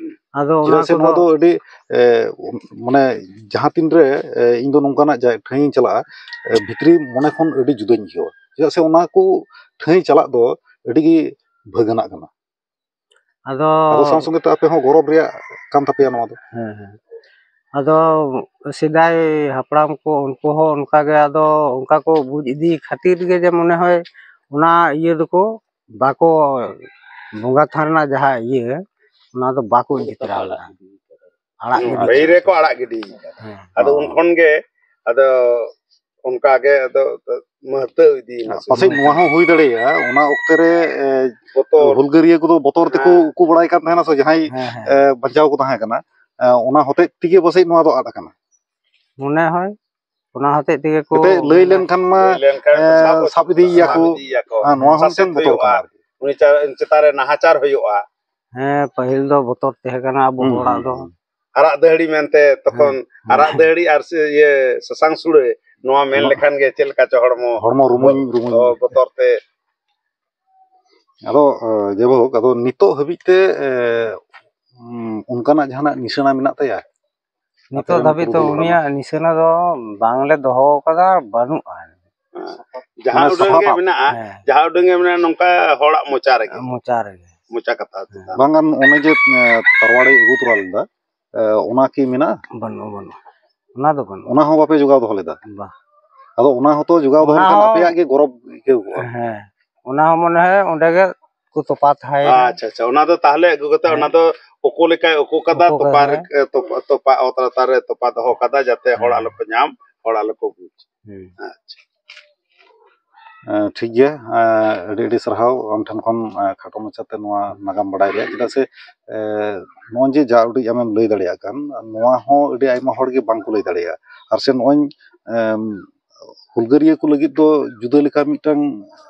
ᱟᱫᱚ ᱚᱱᱟ ᱪᱮᱫᱟᱜ ᱥᱮ ᱠᱚᱫᱚ ᱱᱚᱣᱟ ᱫᱚ ᱟᱹᱰᱤ, ᱮ, ᱢᱟᱱᱮ ᱡᱟᱦᱟᱸ ᱛᱤᱱ ᱨᱮ, ᱮ, ᱤᱧ ᱫᱚ ᱱᱚᱝᱠᱟᱱᱟᱜ ᱡᱟ-, ᱴᱷᱟᱹᱭ ᱤᱧ ᱪᱟᱞᱟᱜᱼᱟ, ᱮ, ᱵᱷᱤᱛᱨᱤ ᱢᱚᱱᱮ ᱠᱷᱚᱱ ᱟᱹᱰᱤ ᱡᱩᱫᱟᱹᱧ ᱟᱹᱭᱠᱟᱹᱣᱟ᱾ ᱪᱮᱫᱟᱜ ᱥᱮ ᱚᱱᱟ ᱠᱚ ᱴᱷᱟᱹᱭ ᱪᱟᱞᱟᱜ ᱫᱚ ᱟᱹᱰᱤ ᱜᱮ ᱵᱷᱟᱹᱜᱟᱹᱱᱟᱜ ᱠᱟᱱᱟ᱾ ᱟᱫᱚ ᱟᱫᱚ ᱥᱟᱶ ᱥᱚᱸᱜᱮ ᱛᱮ ᱟᱯᱮ ᱦᱚᱸ ᱜᱚᱨᱚᱵᱽ ᱨᱮᱭᱟᱜ ᱠᱟᱱ ᱛᱟᱯᱮᱭᱟ ᱱᱚᱣᱟ ᱫᱚ᱾ ᱦᱮᱸ, ᱦᱮᱸ᱾ ᱟᱫᱚ ᱥᱮᱫᱟᱭ ᱦᱟᱯᱲᱟᱢ ᱠᱚ, ᱩᱱᱠᱩ ᱦᱚᱸ ᱚᱱᱠᱟ ᱜᱮ, ᱟᱫᱚ ᱚᱱᱠᱟ ᱠᱚ ᱵᱩᱡᱽ ᱤᱫᱤ ᱠᱷᱟᱹᱛᱤᱨ ᱜᱮ, ᱡᱮ ᱢᱚᱱᱮ ᱦᱚᱭ ᱚᱱᱟ ᱤᱭᱟᱹ ᱫᱚᱠᱚ ᱵᱟᱠᱚ, ᱵᱚᱸᱜᱟ ᱛᱷᱟᱱ ᱨᱮᱱᱟᱜ ᱡᱟᱦᱟᱸ ᱤᱭᱟᱹ, ᱚᱱᱟ ᱫᱚ ᱵᱟᱠᱚ ᱤᱫᱤ ᱛᱚᱨᱟ ᱞᱮᱫᱼᱟ᱾ ᱟᱲᱟᱜ ᱜᱤᱰᱤ ᱯᱟᱹᱦᱤᱞ ᱠᱟᱫᱟ᱾ ᱨᱮᱠᱚ ᱟᱲᱟᱜ ᱜᱤᱰᱤ ᱠᱟᱫᱟ᱾ ᱦᱮᱸ᱾ ᱟᱫᱚ ᱩᱱ ᱠᱷᱚᱱ ᱜᱮ ᱟᱫᱚ ᱚᱱᱠᱟ ᱜᱮ ᱟᱫᱚ ᱢᱟᱹᱦᱛᱟᱹᱣ ᱤᱫᱤᱭᱮᱱᱟ᱾ ᱯᱟᱥᱮᱡ ᱱᱚᱣᱟ ᱦᱚᱸ ᱦᱩᱭ ᱫᱟᱲᱮᱭᱟᱜᱼᱟ, ᱚᱱᱟ ᱚᱠᱛᱮ ᱨᱮ, ᱮ, ᱵᱚᱛᱚᱨ᱾ ᱦᱩᱞᱜᱟᱹᱨᱤᱭᱟᱹ ᱠᱚᱫᱚ ᱵᱚᱛᱚᱨ ᱛᱮᱠᱚ ᱦᱮᱸ᱾ ᱩᱠᱩ ᱵᱟᱲᱟᱭ ᱠᱟᱱ ᱛᱟᱦᱮᱱᱟ ᱥᱮ, ᱡᱟᱦᱟᱸᱭ, ᱦᱮᱸ, ᱦᱮᱸ᱾ ᱮ, ᱵᱟᱧᱪᱟᱣ ᱠᱚ ᱛᱟᱦᱮᱸ ᱠᱟᱱᱟ, ᱮ, ᱚᱱᱟ ᱦᱚᱛᱮᱡ ᱛᱮᱜᱮ ᱯᱟᱥᱮᱡ ᱱᱚᱣᱟ ᱫᱚ ᱟᱫ ᱟᱠᱟᱱᱟ᱾ ᱢᱚᱱᱮ ᱦᱚᱭ ᱚᱱᱟ ᱦᱚᱛᱮᱡ ᱛᱮᱜᱮ ᱠᱚ ᱮᱱᱛᱮ ᱞᱟᱹᱭ ᱞᱮᱱᱠᱷᱟᱱ ᱢᱟ, ᱞᱟᱹᱭ ᱞᱮᱱᱠᱷᱟᱱ ᱮ, ᱥᱟᱵ ᱥᱟᱵ ᱤᱫᱤᱭᱮᱭᱟ ᱠᱚ᱾ ᱥᱟᱵ ᱤᱫᱤᱭᱮᱭᱟ ᱠᱚ᱾ ᱦᱮᱸ, ᱱᱚᱣᱟ ᱦᱚᱸ ᱥᱟᱥᱮᱛ ᱢᱤᱫᱴᱮᱱ ᱵᱚᱛᱚᱨ ᱦᱩᱭᱩᱜᱼᱟ᱾ ᱠᱟᱱᱟ ᱟᱨᱠᱤ᱾ ᱩᱱᱤ ᱪᱟ-, ᱪᱮᱛᱟᱱ ᱨᱮ ᱱᱟᱦᱟᱪᱟᱨ ᱦᱩᱭᱩᱜᱼᱟ᱾ ᱦᱮᱸ, ᱯᱟᱹᱦᱤᱞ ᱫᱚ ᱵᱚᱛᱚᱨ ᱛᱟᱦᱮᱸ ᱠᱟᱱᱟ ᱟᱵᱚ ᱦᱩᱸ, ᱦᱚᱲᱟᱜ ᱦᱩᱸ, ᱫᱚ᱾ ᱦᱩᱸ᱾ ᱟᱨᱟᱜ ᱫᱟᱹᱦᱲᱤ ᱢᱮᱱᱛᱮ ᱛᱚᱠᱷᱚᱱ ᱦᱮᱸ, ᱦᱮᱸ᱾ ᱟᱨᱟᱜ ᱫᱟᱹᱦᱲᱤ ᱟᱨ ᱥᱮ ᱤᱭᱟᱹ ᱥᱟᱥᱟᱝ ᱥᱩᱲᱟᱹ ᱱᱚᱣᱟ ᱢᱮᱱ ᱱᱚ-, ᱞᱮᱠᱷᱟᱱ ᱜᱮ ᱪᱮᱫ ᱞᱮᱠᱟ ᱪᱚ ᱦᱚᱲᱢᱚ ᱦᱚᱲᱢᱚ ᱨᱩᱢᱩᱧ, ᱵᱚ-, ᱨᱩᱢᱩᱧ᱾ ᱚ, ᱵᱚᱛᱚᱨ ᱛᱮ᱾ ᱟᱫᱚ, ᱮ, ᱡᱟᱭᱦᱳᱠ, ᱟᱫᱚ ᱱᱤᱛᱚᱜ ᱦᱟᱹᱵᱤᱡ ᱛᱮ, ᱮ, ᱩᱢ, ᱚᱱᱠᱟᱱᱟᱜ ᱡᱟᱦᱟᱱᱟᱜ ᱱᱤᱥᱟᱹᱱᱟ ᱢᱮᱱᱟᱜ ᱛᱟᱭᱟ? ᱱᱤᱛᱚᱜ ᱟᱯᱮ ᱨᱮᱱ ᱫᱷᱟᱹᱵᱤᱡ ᱛᱚ ᱯᱩᱨᱩᱫᱷᱩᱞ ᱦᱟᱲᱟᱢ? ᱩᱱᱤᱭᱟᱜ ᱱᱤᱥᱟᱹᱱᱟ ᱫᱚ ᱵᱟᱝᱞᱮ ᱫᱚᱦᱚ ᱟᱠᱟᱫᱟ, ᱵᱟᱹᱱᱩᱜᱼᱟ᱾ ᱦᱮᱸ᱾ ᱡᱟᱦᱟᱸ ᱢᱟᱱᱮ ᱩᱰᱟᱹᱝ ᱜᱮ ᱥᱟᱯᱟᱵ᱾ ᱢᱮᱱᱟᱜᱼᱟ, ᱦᱮᱸ᱾ ᱡᱟᱦᱟᱸ ᱩᱰᱟᱹᱝ ᱜᱮ ᱢᱮᱱᱟᱜᱼᱟ, ᱱᱚᱝᱠᱟ ᱦᱚᱲᱟᱜ ᱢᱚᱪᱟ ᱨᱮᱜᱮ᱾ ᱢᱚᱪᱟ ᱨᱮᱜᱮ᱾ ᱢᱚᱪᱟ ᱠᱟᱛᱷᱟ ᱦᱮᱸ᱾ ᱪᱮᱛᱟᱱ᱾ ᱵᱟᱝ, ᱟᱢ ᱚᱱᱮ ᱡᱮ, ᱮ, ᱛᱟᱨᱣᱟᱲᱤ ᱟᱹᱜᱩ ᱛᱚᱨᱟ ᱞᱮᱫᱟ, ᱮ, ᱚᱱᱟ ᱠᱤ ᱢᱮᱱᱟᱜᱼᱟ? ᱵᱟᱹᱱᱩᱜᱼᱟ, ᱵᱟᱹᱱᱩᱜᱼᱟ᱾ ᱚᱱᱟ ᱫᱚ ᱵᱟᱹᱱᱩᱜᱼᱟ᱾ ᱚᱱᱟ ᱦᱚᱸ ᱵᱟᱯᱮ ᱡᱚᱜᱟᱣ ᱫᱚᱦᱚ ᱞᱮᱫᱟ? ᱵᱟ᱾ ᱟᱫᱚ ᱚᱱᱟ ᱦᱚᱸᱛᱚ ᱡᱚᱜᱟᱣ ᱫᱚᱦᱚ ᱚᱱᱟ ᱞᱮᱠᱷᱟᱱ ᱦᱚᱸ ᱟᱯᱮᱭᱟᱜ ᱜᱮ ᱜᱚᱨᱚᱵᱽ ᱟᱹᱭᱠᱟᱹᱣ ᱠᱚᱜᱼᱟ᱾ ᱦᱮᱸ, ᱚᱱᱟ ᱦᱚᱸ ᱢᱚᱱᱮ ᱦᱚᱭ ᱚᱸᱰᱮ ᱜᱮ ᱠᱚ ᱛᱚᱯᱟ ᱛᱟᱦᱮᱸᱭᱮᱱᱟ᱾ ᱟᱪᱪᱷᱟ, ᱟᱪᱪᱷᱟ, ᱚᱱᱟ ᱫᱚ ᱛᱟᱦᱚᱞᱮ ᱟᱹᱜᱩ ᱠᱟᱛᱮ ᱦᱮᱸ᱾ ᱚᱱᱟ ᱫᱚ ᱚᱠᱚ ᱞᱮᱠᱟᱭ ᱚᱠᱚ ᱠᱟᱫᱟ, ᱚᱠᱚ ᱛᱚᱯᱟ ᱠᱟᱫᱟ, ᱨᱮ-, ᱦᱮᱸ᱾ ᱮ, ᱛᱚᱯᱟ, ᱛᱚᱯᱟ ᱚᱛ ᱞᱟᱛᱟᱨ ᱨᱮ ᱛᱚᱯᱟ ᱫᱚᱦᱚ ᱠᱟᱫᱟ, ᱡᱟᱛᱮ ᱦᱚᱲ ᱦᱮᱸ᱾ ᱟᱞᱚ ᱠᱚ ᱧᱟᱢ, ᱦᱚᱲ ᱟᱞᱚ ᱠᱚ ᱵᱩᱡᱽ᱾ ᱦᱮᱸ᱾ ᱟᱪᱪᱷᱟ᱾ ᱮ, ᱴᱷᱤᱠ ᱜᱮᱭᱟ᱾ ᱮ, ᱟᱹᱰᱤ, ᱟᱹᱰᱤ ᱥᱟᱨᱦᱟᱣ ᱟᱢ ᱴᱷᱮᱱ ᱠᱷᱚᱱ, ᱮ, ᱠᱷᱟᱴᱚ ᱢᱟᱪᱷᱟᱛᱮ ᱱᱚᱣᱟ ᱱᱟᱜᱟᱢ ᱵᱟᱰᱟᱭ ᱨᱮᱭᱟᱜ, ᱪᱮᱫᱟᱜ ᱥᱮ, ᱮ, ᱱᱚᱜᱼᱚᱭ ᱡᱮ ᱡᱟ ᱩᱰᱤᱡ ᱟᱢᱮᱢ ᱞᱟᱹᱭ ᱫᱟᱲᱮᱭᱟᱜ ᱠᱟᱱ, ᱱᱚᱣᱟ ᱦᱚᱸ ᱟᱹᱰᱤ ᱟᱭᱢᱟ ᱦᱚᱲ ᱜᱮ ᱵᱟᱝ ᱠᱚ ᱞᱟᱹᱭ ᱫᱟᱲᱮᱭᱟᱜᱼᱟ᱾ ᱟᱨ ᱥᱮ ᱱᱚᱜᱼᱚᱭ, ᱮᱢ, ᱦᱩᱞᱜᱟᱹᱨᱤᱭᱟᱹ ᱠᱚ ᱞᱟᱹᱜᱤᱫ ᱫᱚ ᱡᱩᱫᱟᱹ ᱞᱮᱠᱟ ᱢᱤᱫᱴᱟᱝ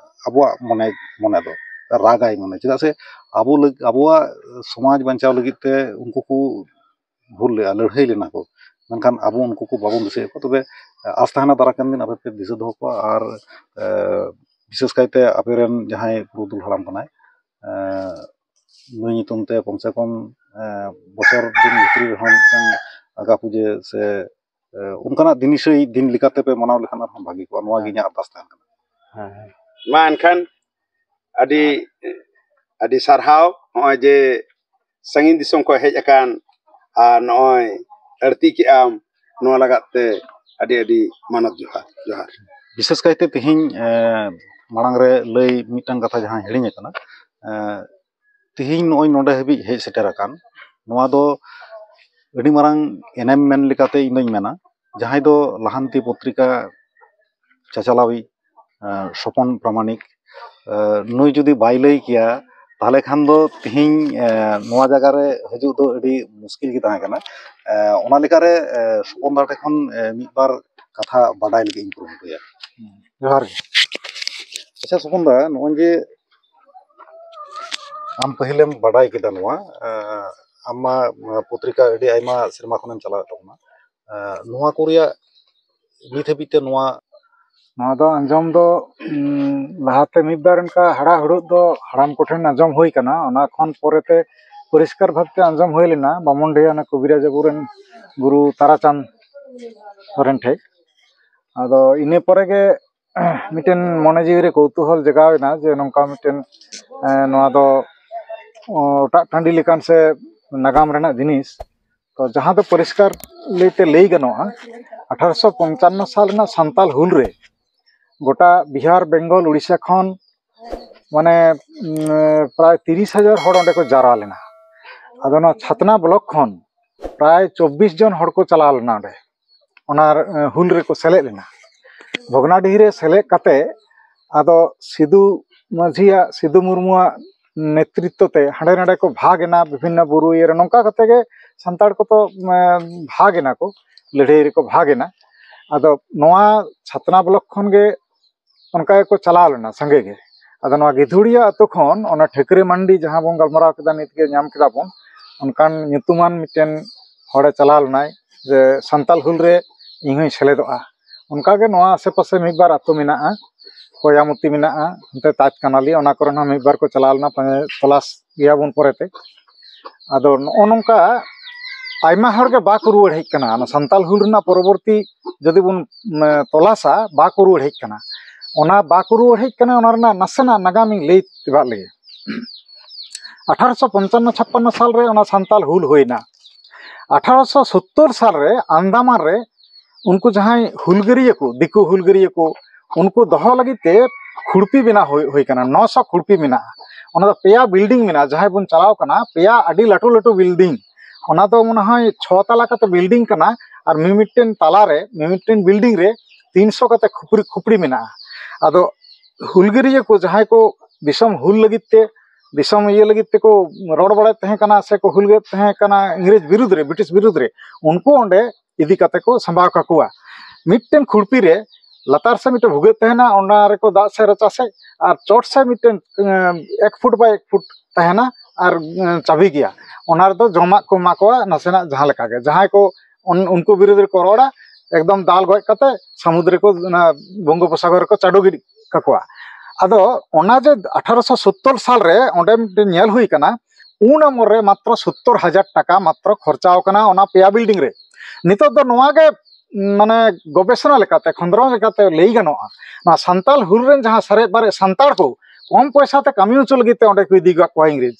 ᱟᱵᱚᱣᱟᱜ ᱢᱚᱱᱮ, ᱢᱚᱱᱮ ᱫᱚ ᱨᱟᱜᱟᱭ ᱢᱚᱱᱮ, ᱪᱮᱫᱟᱜ ᱥᱮ ᱟᱵᱚ ᱞᱟᱹᱜ-, ᱟᱵᱚᱣᱟᱜ ᱥᱚᱢᱟᱡᱽ ᱵᱟᱧᱪᱟᱣ ᱞᱟᱹᱜᱤᱫ ᱛᱮ ᱩᱱᱠᱩ ᱠᱚ ᱦᱩᱞ ᱞᱮᱫᱼᱟ, ᱞᱟᱹᱲᱦᱟᱹᱭ ᱞᱮᱱᱟ ᱠᱚ, ᱢᱮᱱᱠᱷᱟᱱ ᱟᱵᱚ ᱩᱱᱠᱩ ᱠᱚ ᱵᱟᱵᱚᱱ ᱫᱤᱥᱟᱹᱭᱮᱫ ᱠᱚᱣᱟ᱾ ᱛᱚᱵᱮ ᱟᱥ ᱛᱟᱦᱮᱱᱟ ᱫᱟᱨᱟᱭ ᱠᱟᱱ ᱫᱤᱱ ᱟᱯᱮ ᱯᱮ ᱫᱤᱥᱟᱹ ᱫᱚᱦᱚ ᱠᱚᱣᱟ᱾ ᱟᱨ, ᱮ, ᱵᱤᱥᱮᱥ ᱠᱟᱭᱛᱮ ᱟᱯᱮᱨᱮᱱ ᱡᱟᱦᱟᱸᱭ ᱯᱩᱨᱩᱫᱷᱩᱞ ᱦᱟᱲᱟᱢ ᱠᱟᱱᱟᱭ, ᱮ, ᱱᱩᱭ ᱧᱩᱛᱩᱢ ᱛᱮ ᱠᱚᱢ ᱥᱮ ᱠᱚᱢ, ᱮ, ᱵᱚᱪᱷᱚᱨ ᱫᱤᱱ ᱵᱷᱤᱛᱨᱤ ᱨᱮᱦᱚᱸ ᱢᱤᱫᱴᱟᱝ ᱟᱸᱠᱟ ᱯᱩᱡᱟᱹ ᱥᱮ, ᱮ, ᱚᱱᱠᱟᱱᱟᱜ ᱫᱤᱱ ᱤᱥᱟᱹᱭ ᱫᱤᱱ ᱞᱮᱠᱟᱛᱮ ᱯᱮ ᱢᱟᱱᱟᱣ ᱞᱮᱠᱷᱟᱱ ᱟᱨᱦᱚᱸ ᱵᱷᱟᱹᱜᱤ ᱠᱚᱜᱼᱟ᱾ ᱱᱚᱣᱟ ᱜᱮ ᱦᱮᱸ᱾ ᱤᱧᱟᱹᱜ ᱟᱨᱫᱟᱥ ᱛᱟᱦᱮᱱ ᱠᱟᱱᱟ᱾ ᱦᱮᱸ, ᱦᱮᱸ᱾ ᱢᱟ ᱮᱱᱠᱷᱟᱱ ᱟᱹᱰᱤ, ᱟᱹᱰᱤ ᱥᱟᱨᱦᱟᱣ, ᱱᱚᱜᱼᱚᱭ ᱡᱮ ᱥᱟᱺᱜᱤᱧ ᱫᱤᱥᱚᱢ ᱠᱷᱚᱱ ᱦᱮᱡ ᱟᱠᱟᱱ ᱟᱨ ᱱᱚᱜᱼᱚᱭ ᱟᱹᱲᱛᱤ ᱠᱮᱜᱼᱟᱢ, ᱱᱚᱣᱟ ᱞᱟᱜᱟᱫ ᱛᱮ ᱟᱹᱰᱤ ᱟᱹᱰᱤ ᱢᱟᱱᱚᱛ ᱡᱚᱦᱟᱨ, ᱡᱚᱦᱟᱨ᱾ ᱵᱤᱥᱮᱥ ᱠᱟᱭᱛᱮ ᱛᱮᱦᱮᱧ, ᱮ, ᱢᱟᱲᱟᱝ ᱨᱮ ᱞᱟᱹᱭ ᱢᱤᱫᱴᱟᱝ ᱠᱟᱛᱷᱟ ᱡᱟᱦᱟᱸ ᱦᱤᱲᱤᱧ ᱟᱠᱟᱱᱟ, ᱮ, ᱛᱮᱦᱮᱧ ᱱᱚᱜᱼᱚᱭ ᱱᱚᱰᱮ ᱦᱟᱹᱵᱤᱡ ᱦᱮᱡ ᱥᱮᱴᱮᱨ ᱟᱠᱟᱱ, ᱱᱚᱣᱟ ᱫᱚ ᱟᱹᱰᱤ ᱢᱟᱨᱟᱝ ᱮᱱᱮᱢ ᱢᱮᱱ ᱞᱮᱠᱟᱛᱮ ᱤᱧ ᱫᱚᱧ ᱢᱮᱱᱟ, ᱡᱟᱦᱟᱸᱭ ᱫᱚ ᱞᱟᱦᱟᱱᱛᱤ ᱯᱚᱛᱨᱤᱠᱟ ᱪᱟᱪᱟᱞᱟᱣᱤᱡ, ᱮ, ᱥᱚᱯᱚᱱ ᱯᱨᱟᱢᱟᱱᱤᱠ, ᱮ, ᱱᱩᱭ ᱡᱩᱫᱤ ᱵᱟᱭ ᱞᱟᱹᱭ ᱠᱮᱭᱟ, ᱛᱟᱦᱚᱞᱮ ᱠᱷᱟᱱ ᱫᱚ ᱛᱮᱦᱮᱧ, ᱮ, ᱱᱚᱣᱟ ᱡᱟᱭᱜᱟ ᱨᱮ ᱦᱤᱡᱩᱜ ᱫᱚ ᱟᱹᱰᱤ ᱢᱩᱥᱠᱤᱞ ᱜᱮ ᱛᱟᱦᱮᱸ ᱠᱟᱱᱟ᱾ ᱮ, ᱚᱱᱟ ᱞᱮᱠᱟᱨᱮ, ᱮ, ᱥᱚᱯᱚᱱ ᱫᱟ ᱴᱷᱮᱱ ᱠᱷᱚᱱ, ᱮ, ᱢᱤᱫ ᱵᱟᱨ ᱠᱟᱛᱷᱟ ᱵᱟᱰᱟᱭ ᱞᱟᱹᱜᱤᱫ ᱤᱧ ᱠᱩᱨᱩᱢᱩᱴᱩᱭᱟ᱾ ᱡᱚᱦᱟᱨ ᱜᱮ᱾ ᱟᱪᱪᱷᱟ ᱥᱚᱯᱚᱱ ᱫᱟ, ᱱᱚᱜᱼᱚᱭ ᱡᱮ ᱟᱢ ᱯᱟᱹᱦᱤᱞᱮᱢ ᱵᱟᱰᱟᱭ ᱠᱮᱫᱟ ᱱᱚᱣᱟ, ᱮ, ᱟᱢ ᱢᱟ ᱯᱚᱛᱨᱤᱠᱟ ᱟᱹᱰᱤ ᱟᱭᱢᱟ ᱥᱮᱨᱢᱟ ᱠᱷᱚᱱᱮᱢ ᱪᱟᱞᱟᱣᱮᱫ ᱛᱟᱵᱚᱱᱟ, ᱮ, ᱱᱚᱣᱟ ᱠᱚ ᱨᱮᱭᱟᱜ ᱱᱤᱛ ᱦᱟᱹᱵᱤᱡ ᱛᱮ ᱱᱚᱣᱟ ᱱᱚᱣᱟ ᱫᱚ ᱟᱸᱡᱚᱢ ᱫᱚ, ᱩᱢ, ᱞᱟᱦᱟᱛᱮ ᱢᱤᱫ ᱵᱟᱨ ᱚᱱᱠᱟ ᱦᱟᱲᱟ ᱦᱩᱲᱩᱫ ᱫᱚ ᱦᱟᱲᱟᱢ ᱠᱚᱴᱷᱮᱱ ᱟᱸᱡᱚᱢ ᱦᱩᱭ ᱠᱟᱱᱟ᱾ ᱚᱱᱟ ᱠᱷᱚᱱ ᱯᱚᱨᱮᱛᱮ ᱯᱚᱨᱤᱥᱠᱟᱨ ᱵᱷᱟᱵᱛᱮ ᱟᱸᱡᱚᱢ ᱦᱩᱭ ᱞᱮᱱᱟ ᱵᱟᱢᱚᱱᱰᱤᱦᱟ ᱚᱱᱟ ᱠᱚᱵᱤᱨᱟᱡ ᱟᱵᱚᱨᱮᱱ ᱜᱩᱨᱩ ᱛᱟᱨᱟᱪᱟᱸᱫ ᱥᱚᱨᱮᱱ ᱴᱷᱮᱡ᱾ ᱟᱫᱚ ᱤᱱᱟᱹ ᱯᱚᱨᱮ ᱜᱮ ᱢᱤᱫᱴᱮᱱ ᱢᱚᱱᱮ ᱡᱤᱣᱤ ᱨᱮ ᱠᱚᱣᱛᱩᱦᱚᱞ ᱡᱟᱜᱟᱣ ᱮᱱᱟ ᱡᱮ ᱱᱚᱝᱠᱟ ᱢᱤᱫᱴᱮᱱ, ᱮ, ᱱᱚᱣᱟ ᱫᱚ, ᱚ, ᱚᱴᱟᱜ ᱴᱟᱺᱰᱤ ᱞᱮᱠᱟᱱ ᱥᱮ ᱱᱟᱜᱟᱢ ᱨᱮᱱᱟᱜ ᱡᱤᱱᱤᱥ᱾ ᱛᱚ ᱡᱟᱦᱟᱸ ᱫᱚ ᱯᱚᱨᱤᱥᱠᱟᱨ ᱞᱟᱹᱭᱛᱮ ᱞᱟᱹᱭ ᱜᱟᱱᱚᱜᱼᱟ, ᱟᱴᱷᱟᱨᱚᱥᱚ ᱯᱚᱧᱪᱟᱱᱱᱚ ᱥᱟᱞ ᱨᱮᱱᱟᱜ ᱥᱟᱱᱛᱟᱞ ᱦᱩᱞ ᱨᱮ ᱜᱚᱴᱟ ᱵᱤᱦᱟᱨ, ᱵᱮᱝᱜᱚᱞ, ᱩᱲᱤᱥᱥᱟ ᱠᱷᱚᱱ ᱢᱟᱱᱮ, ᱩᱢ, ᱯᱨᱟᱭ ᱛᱤᱨᱤᱥ ᱦᱟᱡᱟᱨ ᱦᱚᱲ ᱚᱸᱰᱮ ᱠᱚ ᱡᱟᱣᱨᱟ ᱞᱮᱱᱟ᱾ ᱟᱫᱚ ᱱᱚᱣᱟ ᱪᱷᱟᱛᱱᱟ ᱵᱞᱚᱠ ᱠᱷᱚᱱ ᱯᱨᱟᱭ ᱪᱚᱵᱵᱤᱥ ᱡᱚᱱ ᱦᱚᱲ ᱠᱚ ᱪᱟᱞᱟᱣ ᱞᱮᱱᱟ ᱚᱸᱰᱮ, ᱚᱱᱟ, ᱮ, ᱦᱩᱞ ᱨᱮᱠᱚ ᱥᱮᱞᱮᱫ ᱞᱮᱱᱟ᱾ ᱵᱷᱚᱜᱽᱱᱟᱰᱤᱦᱤ ᱨᱮ ᱥᱮᱞᱮᱫ ᱠᱟᱛᱮ ᱟᱫᱚ ᱥᱤᱫᱩ ᱢᱟᱹᱡᱷᱤᱭᱟᱜ, ᱥᱤᱫᱩ ᱢᱩᱨᱢᱩᱣᱟᱜ ᱱᱮᱛᱨᱤᱛᱛᱚ ᱛᱮ ᱦᱟᱸᱰᱮ ᱱᱟᱰᱮ ᱠᱚ ᱵᱷᱟᱜᱽ ᱮᱱᱟ, ᱵᱤᱵᱷᱤᱱᱱᱚ ᱵᱩᱨᱩ ᱤᱭᱟᱹ ᱨᱮ ᱱᱚᱝᱠᱟ ᱠᱟᱛᱮ ᱜᱮ ᱥᱟᱱᱛᱟᱲ ᱠᱚᱫᱚ, ᱮ, ᱵᱷᱟᱜᱽ ᱮᱱᱟ ᱠᱚ, ᱞᱟᱹᱲᱦᱟᱹᱭ ᱨᱮᱠᱚ ᱵᱷᱟᱜᱽ ᱮᱱᱟ᱾ ᱟᱫᱚ ᱱᱚᱣᱟ ᱪᱷᱟᱛᱱᱟ ᱵᱞᱚᱠ ᱠᱷᱚᱱ ᱜᱮ ᱚᱱᱠᱟ ᱜᱮᱠᱚ ᱪᱟᱞᱟᱣ ᱞᱮᱱᱟ ᱥᱟᱸᱜᱮ ᱜᱮ᱾ ᱟᱫᱚ ᱱᱚᱣᱟ ᱜᱤᱫᱷᱩᱲᱤᱭᱟ ᱟᱹᱛᱩ ᱠᱷᱚᱱ ᱚᱱᱟ ᱴᱷᱟᱹᱠᱨᱟᱹ ᱢᱟᱱᱰᱤ ᱡᱟᱦᱟᱸ ᱵᱚᱱ ᱜᱟᱞᱢᱟᱨᱟᱣ ᱠᱮᱫᱟ, ᱱᱤᱛ ᱜᱮ ᱧᱟᱢ ᱠᱮᱫᱟ ᱵᱚᱱ, ᱚᱱᱠᱟᱱ ᱧᱩᱛᱩᱢᱟᱱ ᱢᱤᱫᱴᱮᱱ ᱦᱚᱲᱮ ᱪᱟᱞᱟᱣ ᱞᱮᱱᱟᱭ ᱡᱮ ᱥᱟᱱᱛᱟᱞ ᱦᱩᱞ ᱨᱮ ᱤᱧ ᱦᱚᱸᱧ ᱥᱮᱞᱮᱫᱚᱜᱼᱟ᱾ ᱚᱱᱠᱟᱜᱮ ᱱᱚᱣᱟ ᱟᱥᱮ ᱯᱟᱥᱮ ᱢᱤᱫ ᱵᱟᱨ ᱟᱹᱛᱩ ᱢᱮᱱᱟᱜᱼᱟ, ᱠᱚᱭᱟᱢᱚᱛᱤ ᱢᱮᱱᱟᱜᱼᱟ, ᱚᱱᱛᱮ ᱛᱟᱡᱽ ᱠᱟᱱᱟᱞᱤ, ᱚᱱᱟ ᱠᱚᱨᱮ ᱦᱚᱸ ᱢᱤᱫ ᱵᱟᱨ ᱠᱚ ᱪᱟᱞᱟᱣ ᱞᱮᱱᱟ, ᱯᱟᱸᱡᱟ-, ᱛᱚᱞᱟᱥ ᱜᱮᱭᱟ ᱵᱚᱱ ᱯᱚᱨᱮᱛᱮ᱾ ᱟᱫᱚ ᱱᱚᱜᱼᱚ ᱱᱚᱝᱠᱟ ᱟᱭᱢᱟ ᱦᱚᱲ ᱜᱮ ᱵᱟᱠᱚ ᱨᱩᱣᱟᱹᱲ ᱦᱮᱡ ᱠᱟᱱᱟ᱾ ᱚᱱᱟ ᱥᱟᱱᱛᱟᱞ ᱦᱩᱞ ᱨᱮᱱᱟᱜ ᱯᱚᱨᱚᱵᱚᱨᱛᱤ ᱡᱩᱫᱤ ᱵᱚᱱ, ᱢ, ᱛᱚᱞᱟᱥᱟ, ᱵᱟᱠᱚ ᱨᱩᱣᱟᱹᱲ ᱦᱮᱡ ᱠᱟᱱᱟ᱾ ᱚᱱᱟ ᱵᱟᱠᱚ ᱨᱩᱣᱟᱹᱲ ᱦᱮᱡ ᱠᱟᱱᱟ, ᱚᱱᱟ ᱨᱮᱱᱟᱜ ᱱᱟᱥᱮᱱᱟᱜ ᱱᱟᱜᱟᱢ ᱤᱧ ᱞᱟᱹᱭ ᱛᱮᱵᱟᱜ ᱞᱮᱜᱮ᱾ ᱟᱴᱷᱟᱨᱚᱥᱚ ᱯᱚᱧᱪᱟᱱᱱᱚ ᱪᱷᱟᱯᱯᱟᱱᱱᱚ ᱥᱟᱞ ᱨᱮ ᱚᱱᱟ ᱥᱟᱱᱛᱟᱞ ᱦᱩᱞ ᱦᱩᱭᱱᱟ᱾ ᱟᱴᱷᱟᱨᱚᱥᱚ ᱥᱳᱛᱛᱳᱨ ᱥᱟᱞ ᱨᱮ ᱟᱱᱫᱟᱢᱟᱱ ᱨᱮ ᱩᱱᱠᱩ ᱡᱟᱦᱟᱸᱭ ᱦᱩᱞᱜᱟᱹᱨᱤᱭᱟᱹ ᱠᱚ, ᱫᱤᱠᱩ ᱦᱩᱞᱜᱟᱹᱨᱤᱭᱟᱹ ᱠᱚ, ᱩᱱᱠᱩ ᱫᱚᱦᱚ ᱞᱟᱹᱜᱤᱫ ᱛᱮ ᱠᱷᱩᱲᱯᱤ ᱵᱮᱱᱟᱣ ᱦᱩᱭ, ᱦᱩᱭ ᱠᱟᱱᱟ᱾ ᱱᱚᱥᱚ ᱠᱷᱩᱲᱯᱤ ᱢᱮᱱᱟᱜᱼᱟ᱾ ᱚᱱᱟ ᱫᱚ ᱯᱮᱭᱟ ᱵᱤᱞᱰᱤᱝ ᱢᱮᱱᱟᱜᱼᱟ᱾ ᱡᱟᱦᱟᱸᱭ ᱵᱚᱱ ᱪᱟᱞᱟᱣ ᱠᱟᱱᱟ, ᱯᱮᱭᱟ ᱟᱹᱰᱤ ᱞᱟᱹᱴᱩ ᱞᱟᱹᱴᱩ ᱵᱤᱞᱰᱤᱝ᱾ ᱚᱱᱟ ᱫᱚ ᱢᱚᱱᱮ ᱦᱚᱭ ᱪᱷᱚ ᱛᱟᱞᱟ ᱠᱟᱛᱮ ᱵᱤᱞᱰᱤᱝ ᱠᱟᱱᱟ, ᱟᱨ ᱢᱤᱢᱤᱫᱴᱮᱱ ᱛᱟᱞᱟ ᱨᱮ, ᱢᱤᱢᱤᱫᱴᱮᱱ ᱵᱤᱞᱰᱤᱝ ᱨᱮ ᱛᱤᱱᱥᱚ ᱠᱟᱛᱮ ᱠᱷᱩᱯᱲᱤ, ᱠᱷᱩᱯᱲᱤ ᱢᱮᱱᱟᱜᱼᱟ᱾ ᱟᱫᱚ ᱦᱩᱞᱜᱟᱹᱨᱤᱭᱟᱹ ᱠᱚ ᱡᱟᱦᱟᱸᱭ ᱠᱚ ᱫᱤᱥᱚᱢ ᱦᱩᱞ ᱞᱟᱹᱜᱤᱫ ᱛᱮ, ᱫᱤᱥᱚᱢ ᱤᱭᱟᱹ ᱞᱟᱹᱜᱤᱫ ᱛᱮᱠᱚ ᱨᱚᱲ ᱵᱟᱲᱟᱭᱮᱫ ᱛᱟᱦᱮᱸ ᱠᱟᱱᱟ ᱥᱮ ᱠᱚ ᱦᱩᱞᱜᱟᱹᱨᱤᱭᱟᱹ ᱛᱟᱦᱮᱸ ᱠᱟᱱᱟ ᱤᱝᱨᱮᱡᱽ ᱵᱤᱨᱩᱫᱽ ᱨᱮ, ᱵᱨᱤᱴᱤᱥ ᱵᱤᱨᱩᱫᱽ ᱨᱮ, ᱩᱱᱠᱩ ᱚᱸᱰᱮ ᱤᱫᱤ ᱠᱟᱛᱮ ᱠᱚ ᱥᱟᱢᱵᱟᱣ ᱠᱟᱠᱚᱣᱟ᱾ ᱢᱤᱫᱴᱮᱱ ᱠᱷᱩᱲᱯᱤ ᱨᱮ ᱞᱟᱛᱟᱨ ᱥᱮᱫ ᱢᱤᱫᱴᱮᱱ ᱵᱷᱩᱜᱟᱹᱜ ᱛᱟᱦᱮᱱᱟ, ᱚᱱᱟ ᱨᱮᱠᱚ ᱫᱟᱜ ᱥᱮᱫ ᱨᱟᱪᱟ ᱥᱮᱫ, ᱟᱨ ᱪᱚᱴ ᱥᱮᱫ ᱢᱤᱫᱴᱮᱱ, ᱮᱸ, ᱮᱠ ᱯᱷᱩᱴ ᱵᱟᱭ ᱮᱠ ᱯᱷᱩᱴ ᱛᱟᱦᱮᱱᱟ, ᱟᱨ, ᱮᱸ, ᱪᱟᱹᱵᱤ ᱜᱮᱭᱟ᱾ ᱚᱱᱟ ᱨᱮᱫᱚ ᱡᱚᱢᱟᱜ ᱠᱚ ᱮᱢᱟ ᱠᱚᱣᱟ ᱱᱟᱥᱮᱱᱟᱜ ᱡᱟᱦᱟᱸ ᱞᱮᱠᱟ ᱜᱮ᱾ ᱡᱟᱦᱟᱸᱭ ᱠᱚ ᱩᱱ-, ᱩᱱᱠᱩ ᱵᱤᱨᱩᱫᱽ ᱨᱮᱠᱚ ᱨᱚᱲᱟ, ᱮᱠᱫᱚᱢ ᱫᱟᱞ ᱜᱚᱡ ᱠᱟᱛᱮ ᱥᱟᱹᱢᱩᱫᱽ ᱨᱮᱠᱚ, ᱚᱱᱟ ᱵᱚᱝᱜᱳᱯᱚᱥᱟᱜᱚᱨ ᱨᱮᱠᱚ ᱪᱟᱰᱚ ᱜᱤᱰᱤ ᱠᱟᱠᱚᱣᱟ᱾ ᱟᱫᱚ ᱚᱱᱟ ᱡᱮ ᱟᱴᱷᱟᱨᱚᱥᱚ ᱥᱳᱛᱛᱳᱨ ᱥᱟᱞ ᱨᱮ ᱚᱸᱰᱮ ᱢᱤᱫᱴᱮᱱ ᱧᱮᱞ ᱦᱩᱭ ᱠᱟᱱᱟ, ᱩᱱ ᱚᱢᱚᱞ ᱨᱮ ᱢᱟᱛᱨᱚ ᱥᱳᱛᱛᱳᱨ ᱦᱟᱡᱟᱨ ᱴᱟᱠᱟ ᱢᱟᱛᱨᱚ ᱠᱷᱚᱨᱪᱟᱣ ᱠᱟᱱᱟ ᱚᱱᱟ ᱯᱮᱭᱟ ᱵᱤᱞᱰᱤᱝ ᱨᱮ᱾ ᱱᱤᱛᱚᱜ ᱫᱚ ᱱᱚᱣᱟ ᱜᱮ, ᱩᱸ, ᱢᱟᱱᱮ ᱜᱚᱵᱮᱥᱚᱱᱟ ᱞᱮᱠᱟᱛᱮ, ᱠᱷᱚᱸᱫᱽᱨᱚᱸᱫᱽ ᱞᱮᱠᱟᱛᱮ ᱞᱟᱹᱭ ᱜᱟᱱᱚᱜᱼᱟ, ᱱᱚᱣᱟ ᱥᱟᱱᱛᱟᱞ ᱦᱩᱞ ᱨᱮᱱ ᱡᱟᱦᱟᱸ ᱥᱟᱨᱮᱡ ᱵᱟᱨᱮᱡ ᱥᱟᱱᱛᱟᱲ ᱠᱚ ᱠᱚᱢ ᱯᱚᱭᱥᱟ ᱛᱮ ᱠᱟᱹᱢᱤ ᱦᱚᱪᱚ ᱞᱟᱹᱜᱤᱫ ᱛᱮ ᱚᱸᱰᱮ ᱠᱚ ᱤᱫᱤ ᱟᱠᱟᱫ ᱠᱚᱣᱟ ᱤᱝᱨᱮᱡᱽ᱾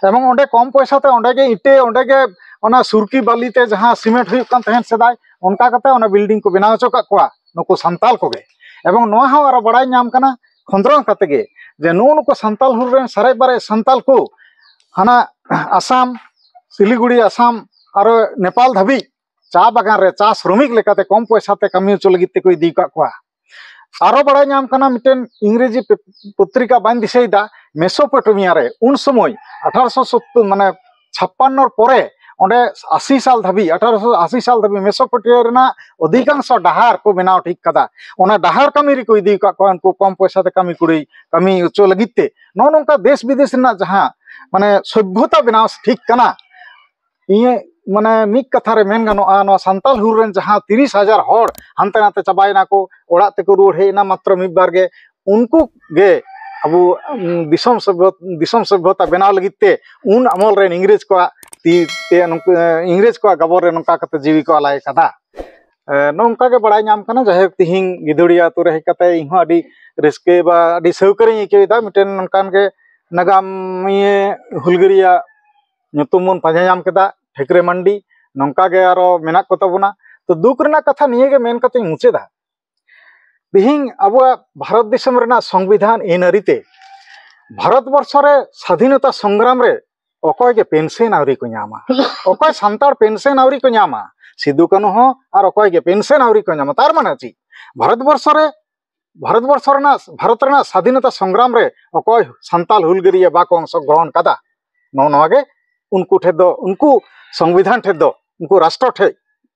ᱮᱵᱚᱝ ᱚᱸᱰᱮ ᱠᱚᱢ ᱯᱚᱭᱥᱟ ᱛᱮ ᱚᱸᱰᱮ ᱜᱮ ᱤᱴᱟᱹ, ᱚᱸᱰᱮ ᱜᱮ ᱚᱱᱟ ᱥᱩᱨᱠᱤ ᱵᱟᱞᱤ ᱛᱮ ᱡᱟᱦᱟᱸ ᱥᱤᱢᱮᱱᱴ ᱦᱩᱭᱩᱜ ᱠᱟᱱ ᱛᱟᱦᱮᱸᱫ ᱥᱮᱫᱟᱭ, ᱚᱱᱠᱟ ᱠᱟᱛᱮ ᱚᱱᱟ ᱵᱤᱞᱰᱤᱝ ᱠᱚ ᱵᱮᱱᱟᱣ ᱦᱚᱪᱚ ᱠᱟᱜ ᱠᱚᱣᱟ ᱱᱩᱠᱩ ᱥᱟᱱᱛᱟᱞ ᱠᱚᱜᱮ᱾ ᱮᱵᱚᱝ ᱱᱚᱣᱟ ᱦᱚᱸ ᱟᱨᱚ ᱵᱟᱲᱟᱭ ᱧᱟᱢ ᱠᱟᱱᱟ ᱠᱷᱚᱸᱫᱽᱨᱚᱸᱫᱽ ᱠᱟᱛᱮ ᱜᱮ, ᱡᱮ ᱱᱩᱜᱼᱩ ᱱᱩᱠᱩ ᱥᱟᱱᱛᱟᱞ ᱦᱩᱞ ᱨᱮᱱ ᱥᱟᱨᱮᱡ ᱵᱟᱨᱮᱡ ᱥᱟᱱᱛᱟᱞ ᱠᱚ ᱦᱟᱱᱟ ᱟᱥᱟᱢ, ᱥᱤᱞᱤᱜᱩᱲᱤ, ᱟᱥᱟᱢ, ᱟᱨᱚ ᱱᱮᱯᱟᱞ ᱫᱷᱟᱹᱵᱤᱡ ᱪᱟ ᱵᱟᱜᱟᱱ ᱨᱮ ᱪᱟ ᱥᱨᱚᱢᱤᱠ ᱞᱮᱠᱟᱛᱮ ᱠᱚᱢ ᱯᱚᱭᱥᱟ ᱛᱮ ᱠᱟᱹᱢᱤ ᱦᱚᱪᱚ ᱞᱟᱹᱜᱤᱫ ᱛᱮᱠᱚ ᱤᱫᱤ ᱟᱠᱟᱫ ᱠᱚᱣᱟ᱾ ᱟᱨᱚ ᱵᱟᱲᱟᱭ ᱧᱟᱢ ᱠᱟᱱᱟ, ᱢᱤᱫᱴᱮᱱ ᱤᱝᱨᱮᱡᱤ ᱯᱮ-, ᱯᱚᱛᱨᱤᱠᱟ ᱵᱟᱹᱧ ᱫᱤᱥᱟᱹᱭᱮᱫᱟ, ᱢᱮᱥᱳᱯᱚᱴᱮᱢᱤᱭᱟ ᱨᱮ ᱩᱱ ᱥᱚᱢᱚᱭ ᱟᱴᱷᱟᱨᱚᱥᱚ ᱥᱳᱛᱛᱳᱨ, ᱢᱟᱱᱮ ᱪᱷᱟᱯᱯᱟᱱᱱᱚ ᱯᱚᱨᱮ ᱚᱸᱰᱮ ᱟᱥᱤ ᱥᱟᱞ ᱫᱷᱟᱹᱵᱤᱡ, ᱟᱴᱷᱟᱨᱚᱥᱚ ᱟᱥᱤ ᱥᱟᱞ ᱫᱷᱟᱹᱵᱤᱡ ᱢᱮᱥᱳᱯᱚᱴᱮᱢᱤᱭᱟ ᱨᱮᱱᱟᱜ ᱚᱫᱷᱤᱠᱟᱝᱥᱚ ᱰᱟᱦᱟᱨ ᱠᱚ ᱵᱮᱱᱟᱣ ᱴᱷᱤᱠ ᱠᱟᱫᱟ᱾ ᱚᱱᱟ ᱰᱟᱦᱟᱨ ᱠᱟᱹᱢᱤ ᱨᱮᱠᱚ ᱤᱫᱤ ᱟᱠᱟᱫ ᱠᱚᱣᱟ ᱩᱱᱠᱩ ᱠᱚᱢ ᱯᱚᱭᱥᱟ ᱛᱮ ᱠᱟᱹᱢᱤ ᱠᱩᱲᱤ, ᱠᱟᱹᱢᱤ ᱦᱚᱪᱚ ᱞᱟᱹᱜᱤᱫ ᱛᱮ᱾ ᱱᱚᱜᱼᱚ ᱱᱚᱝᱠᱟ ᱫᱮᱥ ᱵᱤᱫᱮᱥ ᱨᱮᱱᱟᱜ ᱡᱟᱦᱟᱸ ᱢᱟᱱᱮ ᱥᱚᱵᱷᱭᱚᱛᱟ ᱵᱮᱱᱟᱣ ᱴᱷᱤᱠ ᱠᱟᱱᱟ, ᱤᱧᱟᱹᱜ ᱢᱟᱱᱮ ᱢᱤᱫ ᱠᱟᱛᱷᱟ ᱨᱮ ᱢᱮᱱ ᱜᱟᱱᱚᱜᱼᱟ, ᱱᱚᱣᱟ ᱥᱟᱱᱛᱟᱞ ᱦᱩᱞ ᱨᱮᱱ ᱡᱟᱦᱟᱸ ᱛᱤᱨᱤᱥ ᱦᱟᱡᱟᱨ ᱦᱚᱲ ᱦᱟᱱᱛᱮ ᱱᱟᱛᱮ ᱪᱟᱵᱟᱭᱮᱱᱟ ᱠᱚ, ᱚᱲᱟᱜ ᱛᱮᱠᱚ ᱨᱩᱣᱟᱹᱲ ᱦᱮᱡ ᱮᱱᱟ ᱢᱟᱛᱨᱚ ᱢᱤᱫ ᱵᱟᱨ ᱜᱮ, ᱩᱱᱠᱩ ᱜᱮ ᱟᱵᱚ, ᱩᱢ, ᱫᱤᱥᱚᱢ ᱥᱚᱵᱷᱚ-, ᱫᱤᱥᱚᱢ ᱥᱚᱵᱷᱚᱛᱟ ᱵᱮᱱᱟᱣ ᱞᱟᱹᱜᱤᱫ ᱛᱮ ᱩᱱ ᱟᱢᱚᱞ ᱨᱮᱱ ᱤᱝᱨᱮᱡᱽ ᱠᱚᱣᱟᱜ ᱛᱤ ᱛᱮ ᱱᱩᱠᱩ, ᱮ, ᱤᱝᱨᱮᱡᱽ ᱠᱚᱣᱟᱜ ᱜᱟᱵᱚᱞ ᱨᱮ ᱱᱚᱝᱠᱟ ᱠᱟᱛᱮ ᱡᱤᱣᱤ ᱠᱚ ᱟᱞᱟᱭ ᱟᱠᱟᱫᱟ᱾ ᱮ, ᱱᱚᱝᱠᱟ ᱜᱮ ᱵᱟᱲᱟᱭ ᱧᱟᱢ ᱠᱟᱱᱟ᱾ ᱡᱟᱭᱦᱳᱠ, ᱛᱤᱦᱤᱧ ᱜᱤᱫᱷᱩᱲᱤᱭᱟᱹ ᱟᱹᱛᱩ ᱨᱮ ᱦᱮᱡ ᱠᱟᱛᱮ ᱤᱧ ᱦᱚᱸ ᱟᱹᱰᱤ ᱨᱟᱹᱥᱠᱟᱹ ᱵᱟ ᱟᱹᱰᱤ ᱥᱟᱹᱣᱠᱟᱹᱨᱤᱧ ᱟᱹᱭᱠᱟᱹᱣ ᱮᱫᱟ᱾ ᱢᱤᱫᱴᱮᱱ ᱱᱚᱝᱠᱟᱱ ᱜᱮ ᱱᱟᱜᱟᱢᱤᱭᱟᱹ ᱦᱩᱞᱜᱟᱹᱨᱤᱭᱟᱹ ᱧᱩᱛᱩᱢ ᱵᱚᱱ ᱯᱟᱸᱡᱟ ᱧᱟᱢ ᱠᱮᱫᱟ, ᱴᱷᱟᱹᱠᱨᱟᱹ ᱢᱟᱱᱰᱤ᱾ ᱱᱚᱝᱠᱟ ᱜᱮ ᱟᱨᱚ ᱢᱮᱱᱟᱜ ᱠᱚ ᱛᱟᱵᱚᱱᱟ᱾ ᱛᱚ, ᱫᱩᱠ ᱨᱮᱱᱟᱜ ᱠᱟᱛᱷᱟ ᱱᱤᱭᱟᱹ ᱜᱮ ᱢᱮᱱ ᱠᱟᱛᱮᱧ ᱢᱩᱪᱟᱹᱫᱟ᱾ ᱛᱤᱦᱤᱧ ᱟᱵᱚᱣᱟᱜ ᱵᱷᱟᱨᱚᱛ ᱫᱤᱥᱚᱢ ᱨᱮᱱᱟᱜ ᱥᱚᱝᱵᱤᱫᱷᱟᱱ ᱟᱹᱱ ᱟᱹᱨᱤ ᱛᱮ ᱵᱷᱟᱨᱚᱛ ᱵᱚᱨᱥᱚ ᱨᱮ ᱥᱟᱫᱷᱤᱱᱚᱛᱟ ᱥᱚᱝᱜᱨᱟᱢ ᱨᱮ ᱚᱠᱚᱭ ᱜᱮ ᱯᱮᱱᱥᱮᱱ ᱟᱹᱣᱨᱤ ᱠᱚ ᱧᱟᱢᱟ᱾ ᱚᱠᱚᱭ ᱥᱟᱱᱛᱟᱲ ᱯᱮᱱᱥᱮᱱ ᱟᱹᱣᱨᱤ ᱠᱚ ᱧᱟᱢᱟ? ᱥᱤᱫᱩ ᱠᱟᱹᱱᱦᱩ ᱦᱚᱸ ᱟᱨ ᱚᱠᱚᱭ ᱜᱮ ᱯᱮᱱᱥᱮᱱ ᱟᱹᱣᱨᱤ ᱠᱚ ᱧᱟᱢᱟ᱾ ᱛᱟᱨ ᱢᱟᱱᱮ ᱪᱮᱫ? ᱵᱷᱟᱨᱚᱛ ᱵᱚᱨᱥᱚ ᱨᱮ, ᱵᱷᱟᱨᱚᱛ ᱵᱚᱨᱥᱚ ᱨᱮᱱᱟᱜ, ᱵᱷᱟᱨᱚᱛ ᱨᱮᱱᱟᱜ ᱥᱟᱫᱷᱤᱱᱚᱛᱟ ᱥᱚᱝᱜᱨᱟᱢ ᱨᱮ ᱚᱠᱚᱭ ᱥᱟᱱᱛᱟᱲ ᱦᱩᱞᱜᱟᱹᱨᱤᱭᱟᱹ ᱵᱟᱠᱚ ᱚᱝᱥᱚᱜᱨᱚᱦᱚᱱ ᱠᱟᱫᱟ? ᱱᱚᱜᱼᱚ ᱱᱚᱣᱟ ᱜᱮ ᱩᱱᱠᱩ ᱴᱷᱮᱱ ᱫᱚ, ᱩᱱᱠᱩ ᱥᱚᱝᱵᱤᱫᱷᱟᱱ ᱴᱷᱮᱱ ᱫᱚ, ᱩᱱᱠᱩ ᱨᱟᱥᱴᱨᱚ ᱴᱷᱮᱱ,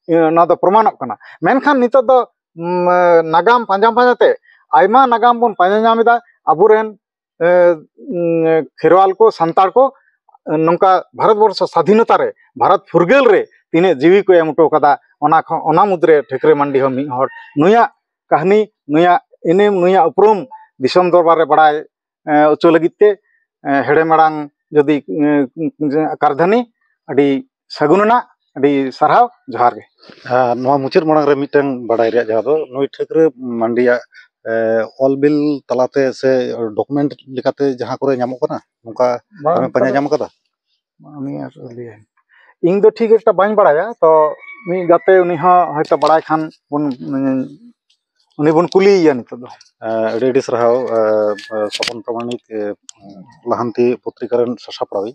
ᱮ, ᱱᱚᱣᱟ ᱫᱚ ᱯᱨᱚᱢᱟᱱᱚᱜ ᱠᱟᱱᱟ᱾ ᱢᱮᱱᱠᱷᱟᱱ ᱱᱤᱛᱚᱜ ᱫᱚ, ᱩᱢ, ᱮ, ᱱᱟᱜᱟᱢ ᱯᱟᱸᱡᱟ ᱯᱟᱸᱡᱟ ᱛᱮ ᱟᱭᱢᱟ ᱱᱟᱜᱟᱢ ᱵᱚᱱ ᱯᱟᱸᱡᱟ ᱧᱟᱢ ᱮᱫᱟ᱾ ᱟᱵᱚᱨᱮᱱ, ᱮ, ᱩᱢ, ᱠᱷᱮᱨᱣᱟᱞ ᱠᱚ, ᱥᱟᱱᱛᱟᱲ ᱠᱚ, ᱮ, ᱱᱚᱝᱠᱟ ᱵᱷᱟᱨᱚᱛ ᱵᱚᱨᱥᱚ ᱥᱟᱫᱷᱤᱱᱚᱛᱟ ᱨᱮ, ᱵᱷᱟᱨᱚᱛ ᱯᱷᱩᱨᱜᱟᱹᱞ ᱨᱮ ᱛᱤᱱᱟᱹᱜ ᱡᱤᱣᱤ ᱠᱚ ᱮᱢ ᱦᱚᱴᱚ ᱠᱟᱫᱟ, ᱚᱱᱟ ᱠᱷᱚᱱ, ᱚᱱᱟ ᱢᱩᱫᱽᱨᱮ ᱴᱷᱟᱹᱠᱨᱟᱹ ᱢᱟᱱᱰᱤ ᱦᱚᱸ ᱢᱤᱫ ᱦᱚᱲ᱾ ᱱᱩᱭᱟᱜ ᱠᱟᱹᱦᱱᱤ, ᱱᱩᱭᱟᱜ ᱮᱱᱮᱢ, ᱱᱩᱭᱟᱜ ᱩᱯᱨᱩᱢ ᱫᱤᱥᱚᱢ ᱫᱚᱨᱵᱟᱨ ᱨᱮ ᱵᱟᱲᱟᱭ, ᱮ, ᱦᱚᱪᱚ ᱞᱟᱹᱜᱤᱫ ᱛᱮ, ᱮ, ᱦᱮᱲᱮ ᱢᱟᱲᱟᱝ ᱡᱩᱫᱤ, ᱮ, ᱠᱟᱨᱫᱷᱟᱹᱱᱤ ᱟᱹᱰᱤ ᱥᱟᱹᱜᱩᱱ ᱟᱱᱟᱜ, ᱟᱹᱰᱤ ᱥᱟᱨᱦᱟᱣ, ᱡᱚᱦᱟᱨ ᱜᱮ᱾ ᱟᱨ ᱱᱚᱣᱟ ᱢᱩᱪᱟᱹᱫ ᱢᱟᱲᱟᱝ ᱨᱮ ᱢᱤᱫᱴᱟᱝ ᱵᱟᱰᱟᱭ ᱨᱮᱭᱟᱜ, ᱡᱟᱦᱟᱸ ᱫᱚ ᱱᱩᱭ ᱴᱷᱟᱹᱠᱨᱟᱹ ᱢᱟᱱᱰᱤᱭᱟᱜ, ᱮ, ᱚᱞ ᱵᱤᱞ ᱛᱟᱞᱟᱛᱮ ᱥᱮ ᱰᱚᱠᱩᱢᱮᱱᱴ ᱞᱮᱠᱟᱛᱮ ᱡᱟᱦᱟᱸ ᱠᱚᱨᱮ ᱧᱟᱢᱚᱜ ᱠᱟᱱᱟ, ᱱᱚᱝᱠᱟ ᱵᱟᱝ, ᱟᱢᱮᱢ ᱯᱟᱸᱡᱟ ᱚᱱᱠᱟ ᱫᱚ ᱧᱟᱢ ᱠᱟᱫᱟ? ᱩᱱᱤ ᱟᱨ ᱞᱟᱹᱭᱟᱭ᱾ ᱤᱧ ᱫᱚ ᱴᱷᱤᱠ ᱮᱠᱴᱟ ᱵᱟᱹᱧ ᱵᱟᱲᱟᱭᱟ, ᱛᱚ ᱢᱤᱫ ᱜᱟᱛᱮ ᱩᱱᱤ ᱦᱚᱸ ᱦᱚᱭᱛᱳ ᱵᱟᱲᱟᱭ ᱠᱷᱟᱱ ᱵᱚᱱ, ᱩᱱᱤ, ᱩᱱᱤ ᱵᱚᱱ ᱠᱩᱞᱤᱭᱮᱭᱟ ᱱᱤᱛᱚᱜ ᱫᱚ᱾ ᱮ, ᱟᱹᱰᱤ ᱟᱹᱰᱤ ᱥᱟᱨᱦᱟᱣ, ᱮ, ᱮ, ᱥᱚᱯᱚᱱ ᱯᱨᱟᱢᱟᱱᱤᱠ, ᱮ, ᱞᱟᱦᱟᱱᱛᱤ ᱯᱚᱛᱨᱤᱠᱟ ᱨᱮᱱ ᱥᱟᱥᱟᱯᱲᱟᱣᱤᱡ᱾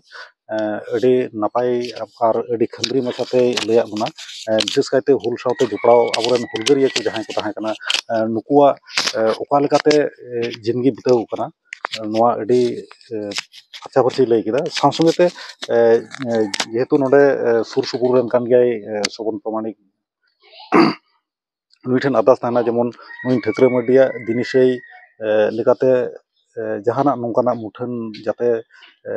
ᱮ, ᱟᱹᱰᱤ ᱱᱟᱯᱟᱭ ᱟᱨ ᱟᱹᱰᱤ ᱠᱷᱟᱹᱢᱨᱤ ᱢᱟᱪᱷᱟᱛᱮᱭ ᱞᱟᱹᱭᱟᱫ ᱵᱚᱱᱟ᱾ ᱮ, ᱵᱤᱥᱮᱥ ᱠᱟᱭᱛᱮ ᱦᱩᱞ ᱥᱟᱶᱛᱮ ᱡᱚᱯᱲᱟᱣ ᱟᱵᱚᱨᱮᱱ ᱦᱩᱞᱜᱟᱹᱨᱤᱭᱟᱹ ᱠᱚ ᱡᱟᱦᱟᱸᱭ ᱠᱚ ᱛᱟᱦᱮᱸ ᱠᱟᱱᱟ, ᱮ, ᱱᱩᱠᱩᱣᱟᱜ, ᱮ, ᱚᱠᱟ ᱞᱮᱠᱟᱛᱮ, ᱮ, ᱡᱤᱱᱫᱜᱤ ᱵᱤᱛᱟᱹᱣ ᱠᱟᱱᱟ, ᱱᱚᱣᱟ ᱟᱹᱰᱤ, ᱮ, ᱯᱷᱟᱨᱪᱟ ᱯᱷᱟᱹᱨᱪᱤ ᱞᱟᱹᱭ ᱠᱮᱫᱟ᱾ ᱥᱟᱶ ᱥᱚᱸᱜᱮ ᱛᱮ, ᱮ, ᱮ, ᱡᱮᱦᱮᱛᱩ ᱱᱚᱰᱮ, ᱮ, ᱥᱩᱨ ᱥᱩᱯᱩᱨ ᱨᱮᱱ ᱠᱟᱱ ᱜᱮᱭᱟᱭ, ᱮ, ᱥᱚᱵᱚᱱ ᱯᱨᱟᱢᱟᱱᱤᱠ, ᱱᱩᱭ ᱴᱷᱮᱱ ᱟᱨᱫᱟᱥ ᱛᱟᱦᱮᱱᱟ, ᱡᱮᱢᱚᱱ ᱱᱩᱭ ᱴᱷᱟᱹᱠᱨᱟᱹ ᱢᱟᱹᱨᱰᱤᱭᱟᱜ ᱫᱤᱱᱤᱥᱟᱹᱭ, ᱮ, ᱞᱮᱠᱟᱛᱮ, ᱮ, ᱡᱟᱦᱟᱱᱟᱜ ᱱᱚᱝᱠᱟᱱᱟᱜ ᱢᱩᱴᱷᱟᱹᱱ ᱡᱟᱛᱮ, ᱮ,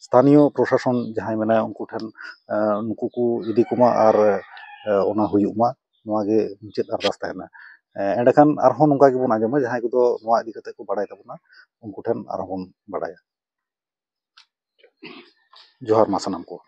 ᱥᱛᱷᱟᱱᱤᱭᱚ ᱯᱨᱚᱥᱟᱥᱚᱱ ᱡᱟᱦᱟᱸᱭ ᱢᱮᱱᱟᱭᱟ, ᱩᱱᱠᱩ ᱴᱷᱮᱱ, ᱮ, ᱱᱩᱠᱩ ᱠᱚ ᱤᱫᱤ ᱠᱚᱢᱟ ᱟᱨ, ᱮ, ᱚᱱᱟ ᱦᱩᱭᱩᱜ ᱢᱟ, ᱱᱚᱣᱟ ᱜᱮ ᱢᱩᱪᱟᱹᱫ ᱟᱨᱫᱟᱥ ᱛᱟᱦᱮᱱᱟ᱾ ᱮ, ᱮᱸᱰᱮᱠᱷᱟᱱ ᱟᱨᱦᱚᱸ ᱱᱚᱝᱠᱟ ᱜᱮᱵᱚᱱ ᱟᱸᱡᱚᱢᱟ, ᱡᱟᱦᱟᱸᱭ ᱠᱚᱫᱚ ᱱᱚᱣᱟ ᱤᱫᱤ ᱠᱟᱛᱮ ᱠᱚ ᱵᱟᱲᱟᱭ ᱛᱟᱵᱚᱱᱟ, ᱩᱱᱠᱩ ᱴᱷᱮᱱ ᱟᱨᱦᱚᱸ ᱵᱚᱱ ᱵᱟᱲᱟᱭᱟ᱾ ᱡᱚᱦᱟᱨ ᱢᱟ ᱥᱟᱱᱟᱢ ᱠᱚ᱾